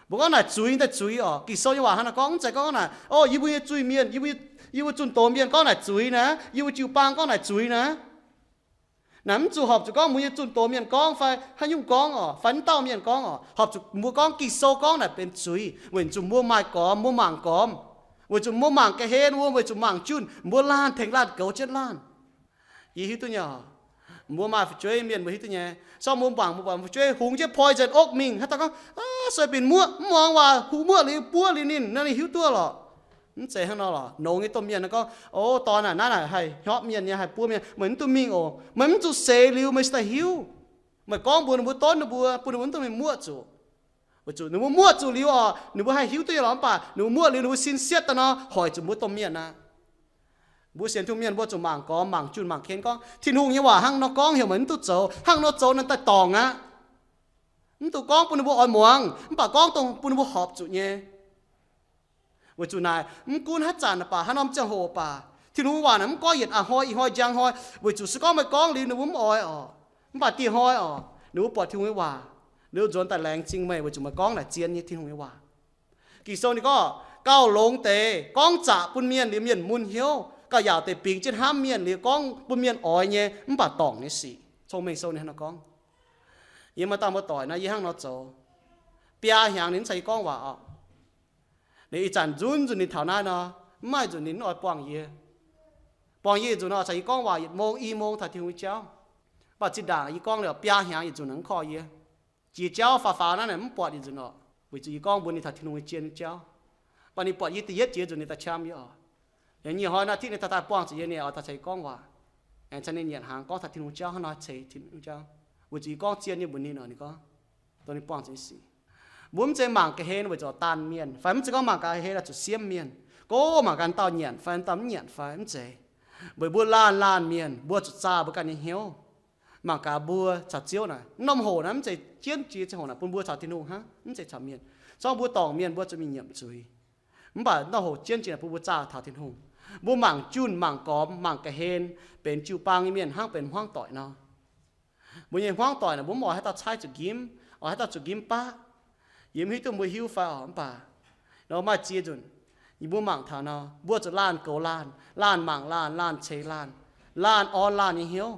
Mbuo gorngv naaic zuiz daaih zuiz oc. Ging-Sou nyei waac hnangv naaiv gorngv, mv zeiz gorngv naaic, o, yie mbuo nyei zuiz-mienh, yie mbuo, yie mbuo zunh doz mienh gorngv naaic zuiz naaic, yie mbuo jiu-baang gorngv naaic zuiz naaic. Naaic mv zuqc horpc zuqc gorngv mbuo nyei zunh doz mienh gorngv fai haaix nyungc gorngv oc, fai mv dauh mienh gorngv oc. Horpc zuqc mbuo gorngv Ging-Sou gorngv naaic benx zuiz, weic zuqc mbuo maaih gormx, mbuo mangc gormx. Weic zuqc mbuo mangc ga'hlen wuov, weic zuqc mangc junh, mbuo laanh tengx laanh goux jienv laanh. Yie hiuv duqv nyei oc. Mbuo maaih fu'jueiv mienh mbuo hiuv duqv nyei. Sorng mbuo mangc mbuo buatc fu'jueiv hungx jienv poison oak mingh, haaix dauh gorngv, sueih binc muoqv, mv muangx waac, hungx muoqv liuz buov liuz ninh, naaiv ninh hiuv duqv lorqc. Mv zeiz hnangv nor lorqc. Nongx nyei domh mienh gorngv, o, dorn naaic, naaiv naaic haih hnyopv mienh nyei, haih buov mienh, meih mv dungx mingh oc. Meih mv zuqc seix liuz meih cingx daaih hiuv. Meih gorngv mbuox ninh mbuo, donv ninh mbuo, bun ninh mbuo mv dungx mingh muoqv zuqc. Weic zuqc ninh mbuo muoqv zuqc liuz oc, ninh mbuo haih hiuv duqv nyei lorqc. Mv baac ninh mbuo muoqv liuz ninh mbuo sin sietv daaih nor, hoic zuqc mbuo domh mienh aqv. Mbuo sienx Tin-Hungh mienh mbuo zuqc mangc gormx, mangc junh, mangc ga'hlen gorngv, Tin-Hungh nyei waac hnangv nor gorngv heuc meih mv duqv zoux, hnangv nor zoux naaic daaih dorngc aqv. Mv dungx gorngv bun ninh mbuo oix muangx, mv baac gorngv dongh bun ninh mbuo horpc zuqc nyei. Weic zuqc naaic mv gunv haaix zanc baac, haaix norm ziangh hoc baac, Tin-Hungh waac naaic mv goiv yietc a'hnoi ih hnoi njang hnoi. Weic zuqc se gorngv meih gorngv liuz ninh mbuo mv oix oc, mv baac dieh hnoi oc, ninh mbuo buatc Tin-Hungh nyei waac, ninh mbuo nzuonx daaih laengz zingh meih, weic zuqc meih gorngv naaic zien nyei Tin-Hungh nyei waac. Ging-Sou ninh gorngv, gauh longx deix gorngv zaqc bun mienh liuz mienh mun hnyouv, gauh yaauc deix bingx jienv hnamv mienh liuz gorngv bun mienh oix nyei mv baac dorngc nyei sic. Cong-Mengh Sou ninh hnangv naaiv gorngv. Yie maaih dauh muoz-doic naaiv, yie hnangv nor zoux. Biaa hnyangx ninh mv caux yie gorngv waac oc. Ninh ih zanc nzunc nzunc ninh taux naaiv nor, mv maaih nzunc ninh mv oix buangh yie. Buangh yie yietc nzunc nor caux yie gorngv waac yietc mong i mong taux Tin-Hungh nyei jauv. Mv baac zinh ndaangc yie gorngv liuz biaa hnyangx yietc nzunc ninh mv call yie. Jiex jauv faaux faaux naaiv ninh mv buatc yietc nzunc oc, weic zuqc yie gorngv mbuox ninh taux Tin-Hungh nyei zien nyei jauv. Mv baac ninh buatc yie da'yietv jiex nzunc ninh daaih qam yie oc. Yaac nyic hnoi naaiv titv ninh daaih daaih buangh zuqc yie, ninh oix daaih caux yie gorngv waac. Aengx caux ninh nyanc hnaangx gorngv taux Tin-Hungh jauv, hnangv nor ceix Tin-Hungh jauv. Weic zuqc yie gorngv zien nyei mbuox ninh oc, ninh gorngv, dongh ninh buangh zuqc nyei sic. Mbuo mv zeiz mangc ga'hlen weic zuqc daanh mienh, fai mv zeiz gorngv mangc ga'hlen oix zuqc siemv mienh. Gorngv mangc gaax dauh nyanc fai dauh mv nyanc fai mv zeiz. Weic mbuo laanh laanh mienh, mbuo zuqc zaah mbuo ganh nyei hnyouv. Mangc gaax mbuo caux Ziouv naaic, norm hoc naaiv mv zeiz jienv jiex ziangh hoc naaic bun mbuo caux Tin-Hungh hnangv, mv zeiz caux mienh. Zorngv mbuo dorngc mienh mbuo zuqc mingh nyiemc zuiz. Mv baac norm hoc jienv jiex naaic bun mbuo zaah taux Tin-Hungh. Mbuo mangc junh, mangc gormx, mangc ga'hlen, benx jiu-baang nyei mienh hnangv benx hmuangv doic nor. Mbuo nyei hmuangv doic naaic mbuo mv oix haaix dauh caaiv zuqc nqimv, oix haaix dauh zuqc nqimv baqv. Yie mv hiuv duqv mbuo hiuv fai oc, mv baac nor maaih ziex nzunc, yie mbuo mangc taux nor, mbuo zuqc laanh goux laanh, laanh mangc laanh, laanh ceix laanh, laanh orn laanh nyei hnyouv.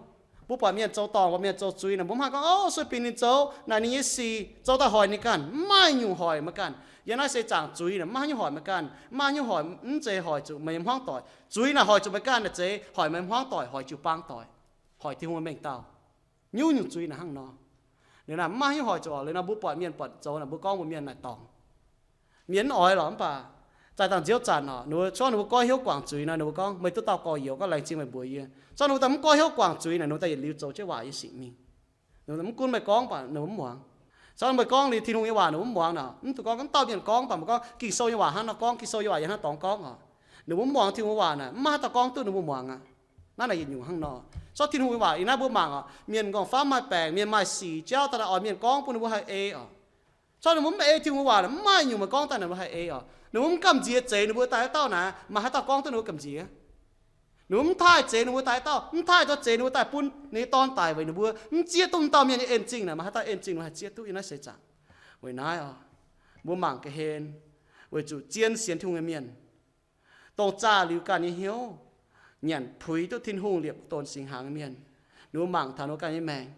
Mbuo buatc mienh zoux dorngc, buatc mienh zoux zuiz naaic, mbuo mv haih gorngv, o, sueih binc ninh zoux naaic ninh nyei sic, zoux daaih hoic ninh ganh. Mv maaih nyungc hoic meih ganh. Yiem naaiv seix zaangc zuiz naaic mv maaih haaix nyungc hoic meih ganh, mv maaih haaix nyungc hoic, mv zeiz hoic zuqc meih nyei hmuangv doic. Zuiz naaic hoic zuqc meih ganh naaic zeiz hoic meih hmuangv doic, hoic jiu-baang doic, hoic Tin-Hungh mengh dauh. Nyungc-nyungc zuiz naaic hnangv nor. Liuz naaic mv maaih haaix nyungc hoic zuqc oc. Liuz nor mbuo buatc mienh buatc zoux naaic mbuo gorngv mbuox mienh naaic dorngc. Mienh mv oix lorqc, mv baac zaih dangh nziouv zanc oc, ninh mbuo, zorngv ninh mbuo goiv hnyouv guangc zuiz nor, ninh mbuo gorngv, meih duqv dauh gorx-youz gorngv laengz zingh meih mbuox yie. Zorngv ninh mbuo daaih mv goiv hnyouv guangc zuiz naaic, ninh mbuo daaih yietc liuz zoux jienv waac nyei sic mingh. Ninh mbuo mv gunv meih gorngv baac ninh mbuo mv muangx. Zorngv meih gorngv liuz Tin-Hungh nyei waac ninh mbuo mv muangx nor, mv dungx gorngv mv dauh mienh gorngv baac meih gorngv Ging-Sou nyei waac hnangv nor gorngv, Ging-Sou nyei waac yaac hnangv dorngx gorngv oc. Ninh mbuo mv muangx Tin-Hungh nyei waac naaic, mv maaih haaix dauh gorngv duqv ninh mbuo muangx aqv. Naaiv naaic yietc nyungc hnangv nor. Zorngv Tin-Hungh nyei waac ih naaiv mbuo mangc oc, mienh m'nqorngv-famv maaih baengc, mienh maaih sic, jauv daaih daaih oix mienh gorngv bun ninh mbuo haih ei oc. Zorngv ninh mbuo mv ei Tin-Hungh nyei waac naaic, mv maaih nyungc meih gorngv daaih ninh mbuo haih ei oc. Ninh mbuo mv gamh nziex zeix ninh mbuo daaih haaix dauh naaic, maaih haaix dauh gorngv duqv ninh mbuo gamh nziex? Ninh mbuo mv taaih zeix ninh mbuo daaih haaix dauh, mv taaih duqv zeix ninh mbuo daaih bun ninh nyei dorn daic weic ninh mbuo, mv zieqv duqv dauh mienh nyei en-zingh naaic, maaih haaix dauh en-zingh ninh mbuo haih zieqv duqv yiem naaiv seix zaangc? Weic naaiv oc, mbuo mangc ga'hlen, Weic zuqc zien sienx Tin-Hungh nyei mienh, dongh zaah liuz ganh nyei hnyouv, nyanc puix duqv Tin-Hungh liepc donx singx hnaangx nyei mienh, ninh mbuo mangc taux ninh mbuo ganh nyei maengc,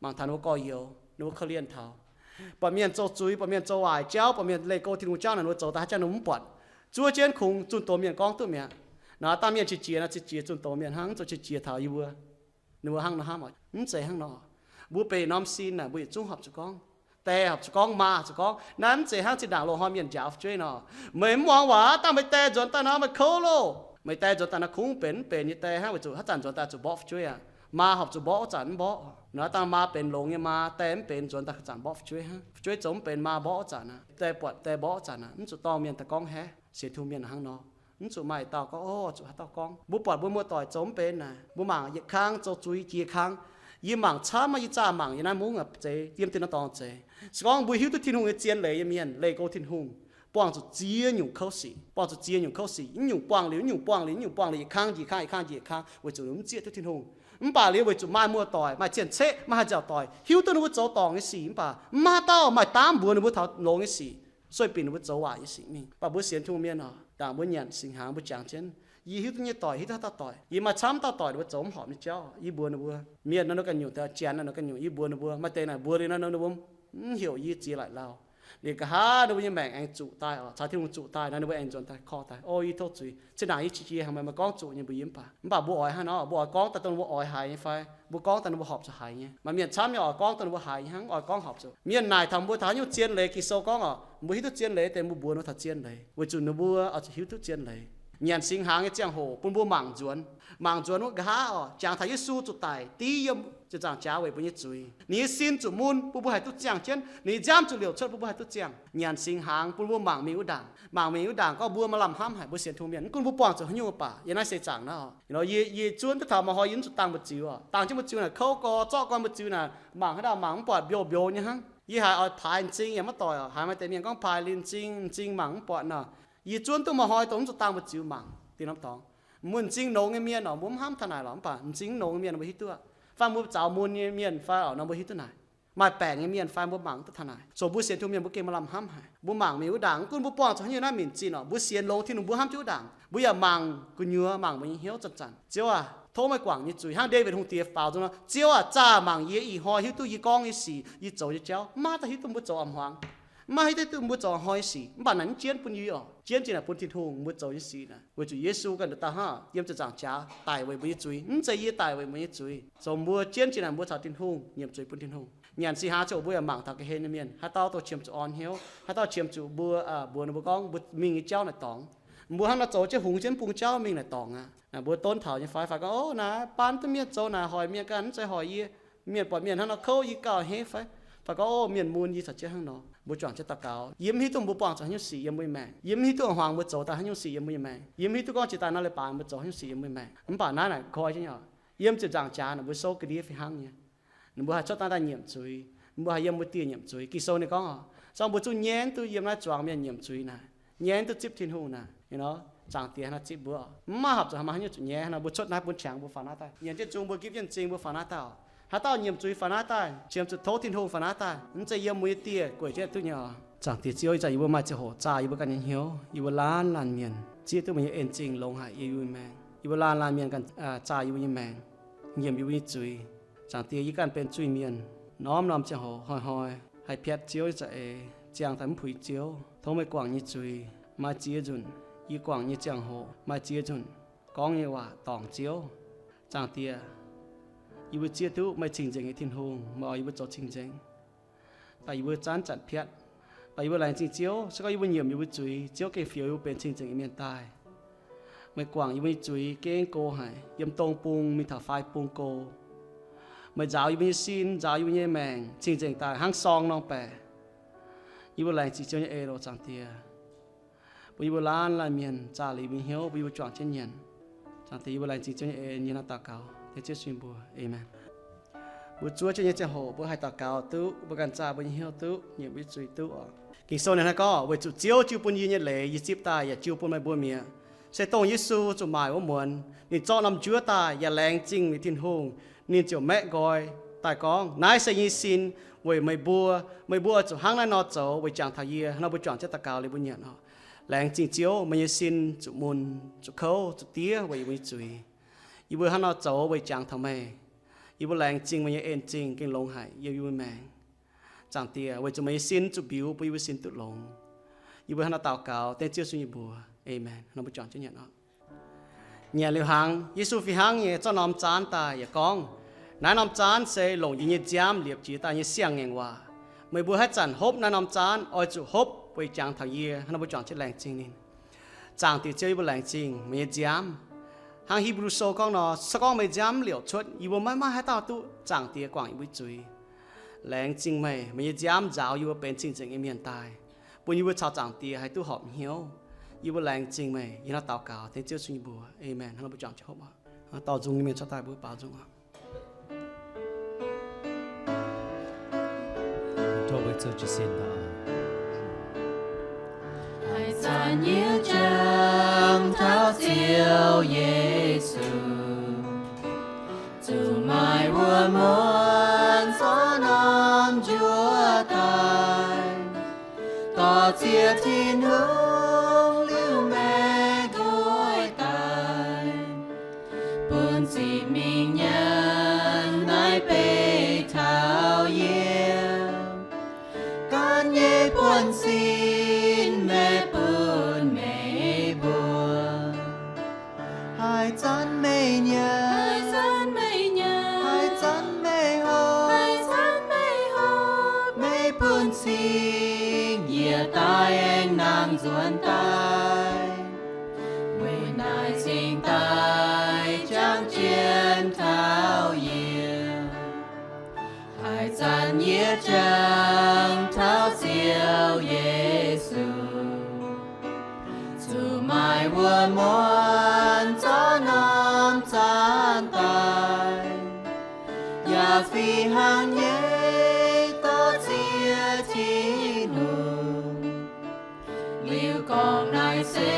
mangc taux ninh mbuo gorx-youz, ninh mbuo korv-lienh taux. Buatc mienh zoux zuiz, buatc mienh zoux waaic jauv, buatc mienh leih go Tin-Hungh jauv naaic, ninh mbuo zoux daaih haaix jauv ninh mbuo mv buatc. Zuov jienv kungx zunh doz mienh gorngv duqv mi'aqv. Naaiv dangh mienh qiex jiez nor, qiex jiez zunh doz mienh hnangv, zoux qiex jiez taux yie mbuo. Ninh mbuo hnangv nor hnamv oc. Mv zeiz hnangv nor. Mbuo benx norm sin naaic, mbuo yietc zungv horpc zuqc gorngv, die horpc zuqc gorngv, maa horpc zuqc gorngv, naaiv mv zeiz hnangv zinh ndaangc loz-hnoi mienh njaaux fu'jueiv nor. Meih mv muangx waac, dangh meih die nzuonx daaih nor, meih kouv loh. Meih die nzuonx daaih nor, kungx benx mv benx nyei die hnangv, weic zuqc haaix zanc nzuonx daaih zuqc mborqv fu'jueiv aqv. Maa horpc zuqc mborqv, wuov zanc mv mborqv. Naaiv dangh maa benx longx nyei maa, die mv benx nzuonx daaih zanc mborqv fu'jueiv hnangv. Fu'jueiv zoux mv benx, maa mborqv wuov zanc aqv, die buatc die mborqv wuov zanc aqv. Mv zuqc dorh mienh daaih gorngv haeqv. Sienx Tin-Hungh mienh hnangv nor, mv zuqc maaih dauh gorngv, o, zuqc haaix dauh gorngv. Mbuo buatc mbuo muoz-doic zoux mv benx naaic, mbuo mangc yietc kang zoux zuiz jiex kang. Yie mangc camv, yie zaah mangc yiem naaiv mungv aqv, zeiz yiem dinh norm dorngx zeiz. Se gorngv mbuo hiuv duqv Tin-Hungh nyei zien leiz nyei mienh, leih go Tin-Hungh, buangh zuqc ziex nyungc kouv sic, buangh zuqc ziex nyungc kouv sic, nyungc buangh liuz, nyungc buangh liuz, nyungc buangh liuz, yietc kang jiex kang, yietc kang jiex kang, weic zuqc ninh mv zieqv duqv Tin-Hungh. Mv baac liuz weic zuqc maaih muoz-doic, maaih cien-ceqv, maaih haaix nziaauc doic hiuv duqv ninh mbuo zoux dorngc nyei sic, mv baac mv maaih dauh maaih daamv mbuox ninh mbuo taux longx nyei sic, sueih binc ninh mbuo zoux waaic nyei sic mingh. Mv baac mbuo sienx Tin-Hungh mienh oc, dangh mbuo nyanc singx hnaangx mbuo jangx jienv, yie hiuv duqv nyei doic, hiuv duqv haaix dauh doic, yie maaih camv dauh doic ninh mbuo zoux mv horpc nyei jauv, yie mbuox ninh mbuo. Mienh naaiv nor ganh nyungc, Janx naaiv nor ganh nyungc, yie mbuox ninh mbuo. Maaih deix naaic mbuox liuz naaiv nor ninh mbuo mv heuc yie ziex laaic lauh. Liuz nqa'haav ninh mbuo nyei maengc aengx zuqc daaih oc, caux Tin-Hungh zuqc daaih nor ninh mbuo aengx nzuonx daaih korv daaih, o, yie tov zuiz, zinh ndaangc yie qiex jiez haic, meih gorngv zuqc nyei mbuox yie mv baac. Mv baac mbuo oix hnangv nor, mbuo oix gorngv daaih dongh ninh mbuo oix haiz nyei fai mbuo gorngv daaih ninh mbuo horpc zuqc haiz nyei? Maaih mienh camv nyei oix gorngv daaih ninh mbuo haiz nyei hnangv, oix gorngv horpc zuqc. Mienh naaic taux mbuo taux haaix nyungc zien leiz, Ging-Sou gorngv oc, mbuo hiuv duqv zien leiz deix, mbuo mbuox ninh mbuo taux zien leiz, weic zuqc ninh mbuo oix zuqc hiuv duqv zien leiz. Nyanc singx hnaangx nyei ziangh hoc bun mbuo mangc nzuonx. Mangc nzuonx wuov nqa'haav oc, jangx taux Yesu zuqc daic div yiem ziepc nzaangc jaax weic mbuo nyei zuiz. Ninh nyei sin zuqc mun bun mbuo haih duqv ziangh jienv, ninh nyei nziaamv zuqc liouc cuotv bun mbuo haih duqv ziangh. Nyanc singx hnaangx bun mbuo mangc mingh wuov ndaangc. Mangc mingh wuov ndaangc gorngv mbuo maaih lamh hnamv haic, mbuo sienx Tin-Hungh mienh, mv gunv mbuo buangh zuqc haaix nyungc baac, yiem naaiv seix zaangc naaiv oc, yie, yie zuonv duqv taux maaih hnoi yie mv zuqc dangh mbu'ziex oc, dangh jienv mbu'ziex naaic kouv gorx, zorqv gorn mbu'ziex naaic, mangc haaix dauh mangc mv buatc, mbiouh mbiouh nyei hnangv. Yie haiz oix paaix m'zing yaac maiv doic oc. Haiz maaih deix mienh gorngv paaix liuz m'zing, m'zing mangc mv buatc nor, yie zuonv duqv maaih hnoi dongh mv zuqc dangh mbu'ziex mangc dinh norm dorngx. Mbuo m'zing longx nyei mienh oc, mbuo mv hnamv taux naaic lorqc, mv baac m'zing longx nyei mienh mbuo hiuv duqv. Fai mbuo zaux mun nyei mienh fai oc nor mbuo hiuv duqv naaic. Maaih baengc nyei mienh fai mbuo mangc duqv taux naaic. So mbuo sienx Tin-Hungh mienh mbuo gengh maaih lamh hnamv haic. Mbuo mangc mingh wuov ndaangc, mv gunv mbuo buangh zuqc haaix nyungc naaiv minc zinh oc, mbuo sienx longx Tin-Hungh mbuo hnamv jienv wuov ndaangc, mbuo yaac mangc gu'nyuoz, mangc mbuo nyei hnyouv zanc-zanc. Ziouv aac, tov meih guangc nyei zuiz hnangv Ndaawitv Hungh Diex faaux nzung nor, Ziouv aac, zaah mangc yie ih hnoi hiuv duqv yie gorngv nyei sic, yie zoux nyei jauv. Mv maaih dauh hiuv duqv mbuo zoux a'hmuangx. Mv maaih hiuv duqv mbuo zoux hnoi sic, mv baac naaic mv jienv bun yie oc. Jienv zinh naaic bun Tin-Hungh mbuo zoux nyei sic naaic, weic zuqc Yesu ganh nduqc dauh hnangv yiem ziepc nzaangc jaax daic weic mbuo nyei zuiz. Mv zeiz yie daic weic mbuo nyei zuiz. Zoux mbuo jienv zinh naaic mbuo caux Tin-Hungh nyiemc zuiz bun Tin-Hungh. Nyanc singx hnaangx ziouc mbuo yaac mangc taux ga'hlen nyei mienh, haaix dauh dongh qiemx zuqc orn hnyouv, haaix dauh qiemx zuqc mbuo, mbuox ninh mbuo gorngv mbuo mingh nyei jauv naaic dorngx. Mbuo hnangv nor zoux jienv hungx jienv bung jauv mingh naaic dorngx aqv. Naaic mbuo donv taux nyei fai, fai gorngv, o, naaiv baan duqv mienh zoux naaic hoic mienh ganh, mv zeiz hoic yie. Mienh buatc mienh hnangv nor kouv yie gauh hneiv fai, fai gorngv, o, mienh mun yie caux jienv hnangv nor. Mbuo juangc jienv daux gaux. Yie mv hiuv duqv mbuo buangh zuqc haaix nyungc sic yiem mbuo nyei maengc. Yie mv hiuh duqv a'hmuangx mbuo zoux daaih haaix nyungc sic yiem mbuo nyei maengc. Yie mv hiuh duqv gorngv jiex daaih nor leiz-baaix mbuo zoux haaix nyungc sic yiem mbuo nyei maengc. Mv baac naaiv naaic koi jienv nyei oc, yiem ziepc nzaangc jaax naaic mbuo souv ga'ndiev fih hnangv nyei. Ninh mbuo haih cuotv daaih daaih nyiemc zuiz, ninh mbuo haih yiem mbuo dieh nyiemc zuiz. Ging-Sou ninh gorngv oc, se gorngv mbuo zungv nyaeng duqv yiem naaiv zuangx mienh nyiemc zuiz naaic, nyaeng duqv zipv Tin-Hungh naaic, you know, Zaangc Diex hnangv zipv mbuo oc. Mv maaih horpc zuqc haaix maaih haaix nyungc zuqc nyaeng hnangv nor, mbuo cuotv naaiv bun qangx mbuo faaux naaiv daaih, nyanc jienv nzung mbuo gipv jienv m'zing mbuo faaux naaiv daaih oc. Haaix dauh nyiemc zuiz faaux naaiv daaih, qiemx zuqc tov Tin-Hungh faaux naaiv daaih, mv zeiz yiem mbuo nyei dieh gueic jienv duqv nyei oc. Zaangc Diex Ziouv, ih zanc yie mbuo maaih ziangh hoc zaah yie mbuo ganh nyei hnyouv, yie mbuo laanh laanh mienh zieqv duqv meih nyei en zingh longx haic yiem yie mbuo maengc. Yie mbuo laanh laanh mienh ganh zaah yie mbuo nyei maengc, nyiemc yie mbuo nyei zuiz. Zaangc Diex, yie ganh benx zuiz-mienh, norm-norm ziangh hoc hnoi-hnoi haih piatv Ziouv nyei za'eix, ziangh daaih mv puix Ziouv. Tov meih guangc nyei zuiz. Maaih ziex nzunc yie guangc nyei ziangh hoc, maaih ziex nzunc gorngv nyei waac dorngc Ziouv. Zaangc Diex, yie mbuo zieqv duqv meih cing-nzengc nyei Tin-Hungh, meih oix yie mbuo zoux cing-nzengc. Daaih yie mbuo zanc-zanc piatv. Daaih yie mbuo laengz zingh Ziouv, se gorngv yie mbuo nyiemc yie mbuo zuiz, Ziouv gengh fioux yie mbuo benx cing-nzengc nyei mienh daaih. Meih guangc yie mbuo nyei zuiz gengh go haic, yiem dong bung mingh taux fai bung go. Meih nzaaux yie mbuo nyei sin, nzaaux yie mbuo nyei maengc cing-nzengc daaih hnangv sorng nor baeqc. Yie mbuo laengz zingh Ziouv nyei eix loc, Zaangc Diex. Bun yie mbuo laanh laanh mienh zaah liuz yie mbuo nyei hnyouv, bun yie mbuo juangc jienv nyanc. Zaangc Diex, yie mbuo laengz zingh Ziouv nyei eix, yie hnangv daux gaux dengv Ziouv Yesu nyei mbuox, aamen. Mbuo zuov jienv nyei ziangh hoc mbuo haih daux gaux duqv, mbuo ganh zaah mbuo nyei hnyouv duqv, nyiemc mbuo nyei zuiz duqv oc. Ging-Sou ninh hnangv gorngv, weic zuqc Ziouv jiu bun yie nyei leiz yie zipv daaih yaac jiu bun meih mbuo mi'aqv. Se dongh Yesu zuqc maaic wuov muonz, ninh zorqv norm njuov daaih yaac laengz zingh liuz Tin-Hungh, ninh ziouc maeqv nqoi daaih gorngv, naaiv se yie nyei sin weic meih mbuo. Meih mbuo oix zuqc hnangv naaiv nor zoux weic jangx taux yie. Nor mbuo juangc jienv daux gaux liuz mbuo nyanc oc. Laengz zingh Ziouv, meih nyei sin zuqc mun, zuqc kouv, zuqc diev weic yie mbuo nyei zuiz. Yie mbuo hnangv nor zoux weic jangx taux meih. Yie mbuo laengz zingh meih nyei en-zingh gengh longx haic yiem yie mbuo maengc. Zaangc Diex, weic zuqc meih nyei sin zuqc mbiuz bun yie mbuo sin duqv longx. Yie mbuo hnangv nor daux gaux dengv Ziouv Yesu nyei mbuox. Aamen. Nor mbuo juangc jienv nyanc oc. Nyanc liuz hnaangx, Yesu fih hnangv nyei zorqv norm zaanv daaih yaac gorngv, Naaiv norm zaanv se longc yie nyei nziaamv liepc jiez daaih nyei siang-ngaengc waac. Meih mbuo haaix zanc hopv naaiv norm zaanv, oix zuqc hopv weic jangx taux yie. Hnangv nor mbuo juangc jienv laengz zingh ninh. Zaangc Diex Ziouv, yie mbuo laengz zingh meih nyei nziaamv. Hnangv Hipv^lu Sou gorngv nor, se gorngv meih nziaamv liouc cuotv, yie mbuo maiv maaih haaix dauh duqv zaangc Diex guangc yie mbuo zuiz. Laengz zingh meih, meih nyei nziaamv nzaaux yie mbuo benx cing-nzengc nyei mienh daaih, bun yie mbuo caux Zaangc Diex haih duqv horpc hnyouv. Yie mbuo laengz zingh meih, yie hnangv daux gaux dengv Ziouv Yesu nyei mbuox. Aamen. Hnangv nor mbuo juangc jienv hopv oc. Dorh nzung nyei mienh cuotv daaih mbuo baaux nzung oc. Haaix zanc yie jangx taux Ziouv Yesu, zuqc maaih wuom muonz zorqv norm njuov daaih, dorh ziex Tin-Hungh liuz meih nqoi daaih, bun ziqc mingh nyanc naaiv beih taux yie. Gan nyei buonv-sin meih bun meih mbuo. Haaix zanc meih nyanc, haaix zanc meih hopv, meih bun cing yie daaih aengx nangh nzuonx daaih. Weic naaiv cingx daaih jangx jienv taux yie. Haaix zanc yie jangx taux Ziouv Yesu, zuqc maaih wuom muonz zorqv norm zaanv daaih, yaac fih hnangv nyei dorh ziex Tin-Hungh. Liuz gorngv naaiv se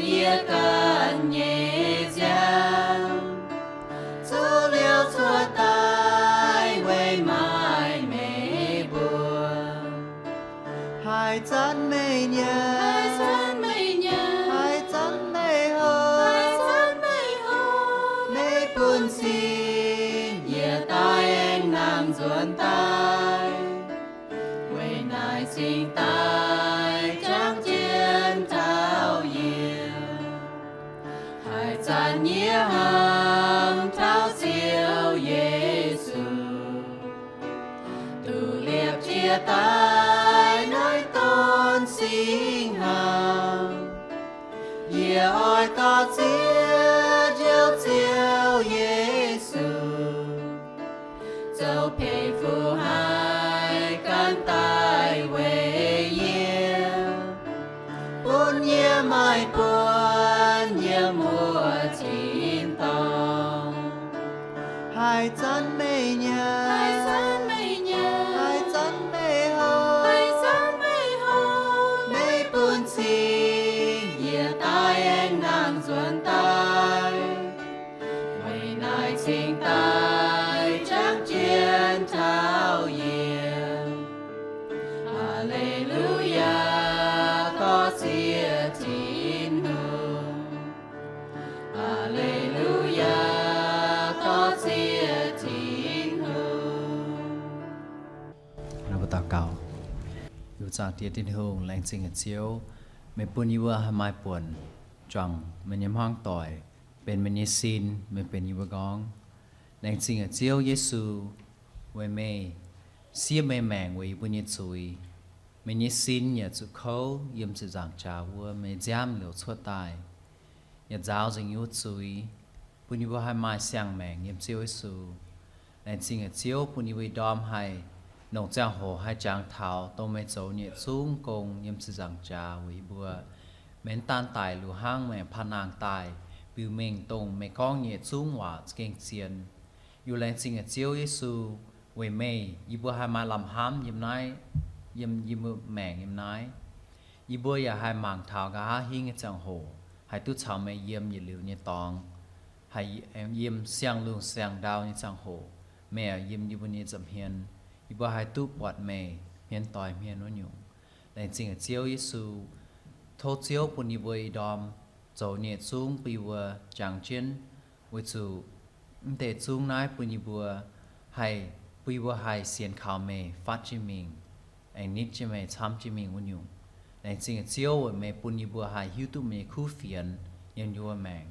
yie ganh nyei nziaamv, zuqc liouc cuotv daaih weic maaih meih mbuo. Haaix zanc meih nyanc, haaix zanc meih hopv, meih bun cing yie daaih aengx nangh nzuonx daaih. Weic naaiv cingx daaih jangx jienv taux yie. Haaix zanc yie hnamv taux Ziouv Yesu, duqv liepc jiez daaih naaiv donx singx hnaangx, yie oix dorh ziex Njoux Ziouv Yesu zoux peix fuqv haic gan daaih weic yie, bun yie maaih buonc yiem wuov tin-dorngh. Haaix zanc meih nyanc, haaix zanc meih hopv, meih bun cing yie daaih aengx nangh nzuonx daaih. Weic naaiv cingx daaih jangx jienv taux yie. Aa^le^lu^yaa, dorh ziex Tin-Hungh. Aa^le^lu^yaa, dorh ziex Tin-Hungh. Naaiv mbuo daux gaux. Ih zanc Diex Tin-Hungh, laengz zingh haic Ziouv, meih bun yie mbuo haih maaih buonc juangc meih nyei hmuangv doic, benx meih nyei sin, meih benx yie mbuo nqorngv. Laengz zingh haic Ziouv Yesu, weic meih siev meih maengc weic yie mbuo nyei zuiz. Meih nyei sin yaac zuqc kouv yiem ziepc nzaangc jaax wuov, meih nyei nziaamv liouc cuotv daaih, yaac nzaaux nzengc yie mbuo zuiz, bun yie mbuo haih maaih siang-maengc yiem Ziouv Yesu. Laengz zingh haic Ziouv bun yie mbuo ih ndorm haih longc ziangh hoc haih jangx taux dongh meih zoux nyei yietc zungv gong yiem ziepc nzaangc jaax weic yie mbuo. Meih mv daan daic luv hnangv, meih paan-nangh daaih, biux mengh dongh meih gorngv nyei yietc zungv waac za'gengh zien. Yie laengz zingh haic Ziouv Yesu, weic meih yie mbuo haih maaih lamh hnamv yiem naaiv, yiem yie mbuo maengc yiem naaiv. Yie mbuo yaac haih mangc taux nqa'haav hingv nyei ziangh hoc haih duqv caux meih yiem yietc liuz nyei dorngx, haih yiem siang-lungh siang-ndau nyei ziangh hoc, meih yaac yiem yie mbuo nyei nza'hmien. Yie mbuo haih duqv buatc meih hmien doix hmien wuov nyungc. Laengz zingh haic Ziouv Yesu, Tov Ziouv bun yie mbuo ih ndorm zoux nyei zungv bun yie mbuo jangx jienv, weic zuqc mv deix zungv naaiv bun yie mbuo haih, bun yie mbuo haih sienx kaux meih, fatv jienv mingh, aengx nitv jienv meih, camv jienv mingh wuov nyungc. Laengz zingh Ziouv weic meih bun yie mbuo haih hiuv duqv meih nyei kuv fienx yiem yie mbuo maengc.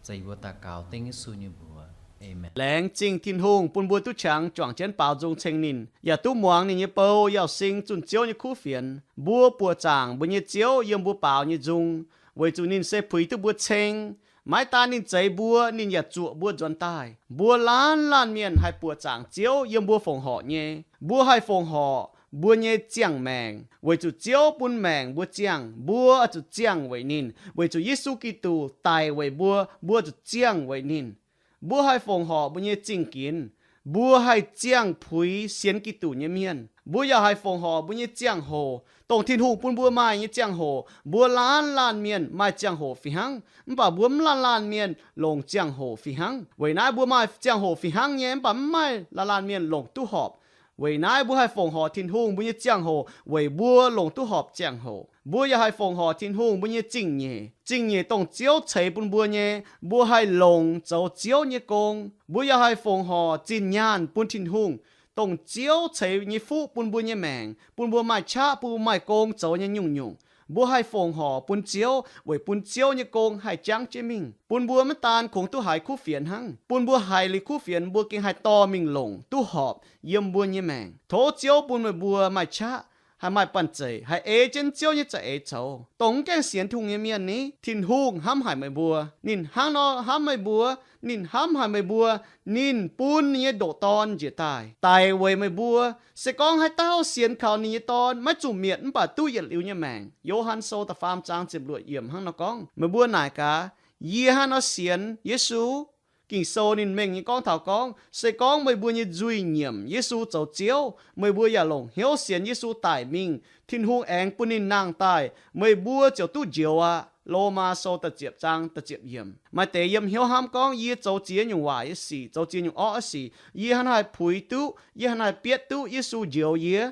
Za'gengh yie mbuo daux gaux dengv Yesu nyei mbuox. Aamen. Laengz zingh Tin-Hungh bun mbuo duqv qangx juangc jienv baaux nzung ceng ninh, yaac duqv muangx ninh nyei bou, yaac sing zunh Ziouv nyei kuv fienx. Mbuo buoqc zaangc mbuo nyei Ziouv yiem mbuo baaux nyei nzung, weic zuqc ninh se puix duqv mbuo ceng. Maiv daan ninh zeix mbuo, ninh yaac zuoqc mbuo nzuonx daaih. Mbuo laanh laanh mienh haih buoqc zaangc Ziouv yiem mbuo fongc horc nyei. Mbuo haih fongc horc mbuo nyei ziangh maengc, weic zuqc Ziouv bun maengc mbuo ziangh, mbuo oix zuqc ziangh weic ninh. Weic zuqc Yesu Giduc daic weic mbuo, mbuo zuqc ziangh weic ninh. Mbuo haih fongc horc mbuo nyei zingh ginx. Mbuo haih ziangh puix sienx Giduc nyei mienh. Mbuo yaac haih fongc horc mbuo nyei ziangh hoc, dongh Tin-Hungh bun mbuo maaih nyei ziangh hoc. Mbuo laanh laanh mienh maaih ziangh hoc fih hnangv, mv baac mbuo mv laanh laanh mienh longc ziangh hoc fih hnangv. Weic naaiv mbuo maaih ziangh hoc fih hnangv nyei, mv baac mv maaih laanh laanh mienh longc duqv horpc. Weic naaiv mbuo haih fongc horc Tin-Hungh mbuo nyei ziangh hoc weic mbuo longc duqv horpc ziangh hoc. Mbuo yaac haih fongc horc Tin-Hungh mbuo nyei zingh nyeic. Zingh nyeic dongh Ziouv ceix bun mbuo nyei, mbuo haih longc zoux Ziouv nyei gong. Mbuo yaac haih fongc horc zinh nyaanh bun Tin-Hungh, dongh Ziouv ceix nyei fuqv bun mbuo nyei maengc, bun mbuo maaih qaqv, bun mbuo maaih gong zoux nyei nyungc-nyungc. Mbuo haih fongc horc bun Ziouv weic bun Ziouv nyei gong haih jangv jienv mingh, bun mbuo maiv daan kungx duqv haiz kuv fienx hnangv, bun mbuo haiz liuz kuv fienx mbuo gengh haih dorh mingh longc duqv horpc yiem mbuo nyei maengc. Tov Ziouv bun meih mbuo maaih qaqv, haih maaih banh zeic, haih ei jienv Ziouv nyei za'eix zoux. Dongh mv gaengh sienx Tin-Hungh nyei mienh ni, Tin-Hungh hnamv haic meih mbuo. Ninh hnangv nor hnamv meih mbuo, ninh hnamv haic meih mbuo, ninh bun ninh nyei ndoqc Dorn njiec daaih daic weic meih mbuo. Se gorngv haaix dauh sienx kaux ninh nyei Dorn, maiv zuqc mietc mv baac duqv yietc liuz nyei maengc. Yo^han Sou da'faam zaang ziepc luoqc yiemc hnangv nor gorngv. Meih mbuo naaic gaax, yie hnangv nor sienx Yesu. Ging-Sou ninh mengh nyei gorngv taux gorngv, se gorngv meih mbuo nyei nzuih nyiemc Yesu zoux Ziouv, meih mbuo yaac longc hnyouv sienx Yesu daic mingh, Tin-Hungh aengx bun ninh nangh daaih, meih mbuo ziouc duqv njoux aqv. Lomaa Sou da'ziepc zaang da'ziepc yiemc. Maaih deix yiem hnyouv hnamv gorngv, yie zoux ziex nyungc waaic nyei sic, zoux ziex nyungc orqv nyei sic, yie hnangv naaiv haih puix duqv, yie hnangv naaiv haih bietv duqv Yesu njoux yie.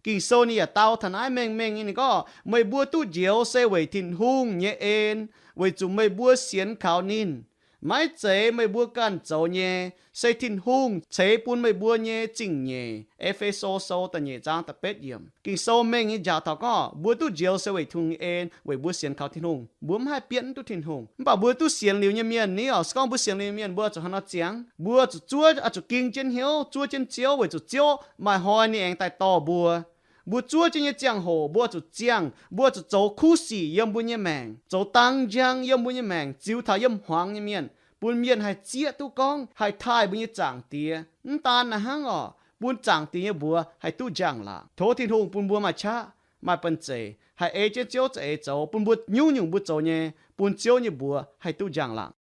Ging-Sou ninh yaac dau taux naaiv mengh mengh nyei, ninh gorngv, meih mbuo duqv njoux se weic Tin-Hungh nyei en, weic zuqc meih mbuo sienx kaux ninh. Maiv zeiz meih mbuo ganh zoux nyei, se Tin-Hungh ceix bun meih mbuo nyei zingh nyeic. E^fe^so Sou da'nyeic zaang da'betv yiemc. Ging-Sou mengh nyei njaaux taux gorngv, mbuo duqv njoux se weic Tin-Hungh nyei en, weic mbuo sienx kaux Tin-Hungh. Mbuo mv haih bietv mv duqv Tin-Hungh. Mv baac mbuo duqv sienx liuz nyei mienh ni oc, se gorngv mbuo sienx liuz nyei mienh, mbuo zuqc hnangv nor ziangx. Mbuo zuqc zuov, oix zuqc ging jienv hnyouv, zuov jienv Ziouv, weic zuqc Ziouv maaih hnoi ninh aengx daaih dorh mbuo. Mbuo zuov jienv nyei ziangh hoc, mbuo zuqc ziangh, mbuo zuqc zoux kuv sic yiem mbuo nyei maengc, zoux dang njang yiem mbuo nyei maengc, ziux taux yiem hmuangx nyei mienh, bun mienh haih zieqv duqv gorngv haih taaih mbuo nyei Zaangc Diex. Mv daan naaiv hnangv oc, bun Zaangc Diex nyei mbuox haih duqv njang-laangc. Tov Tin-Hungh bun mbuo maaih qaqv, maaih banh zeic, haih ei jienv Ziouv za'eix zoux, bun mbuo nyungc-nyungc mbuo zoux nyei, bun Ziouv nyei mbuox haih duqv njang-laangc.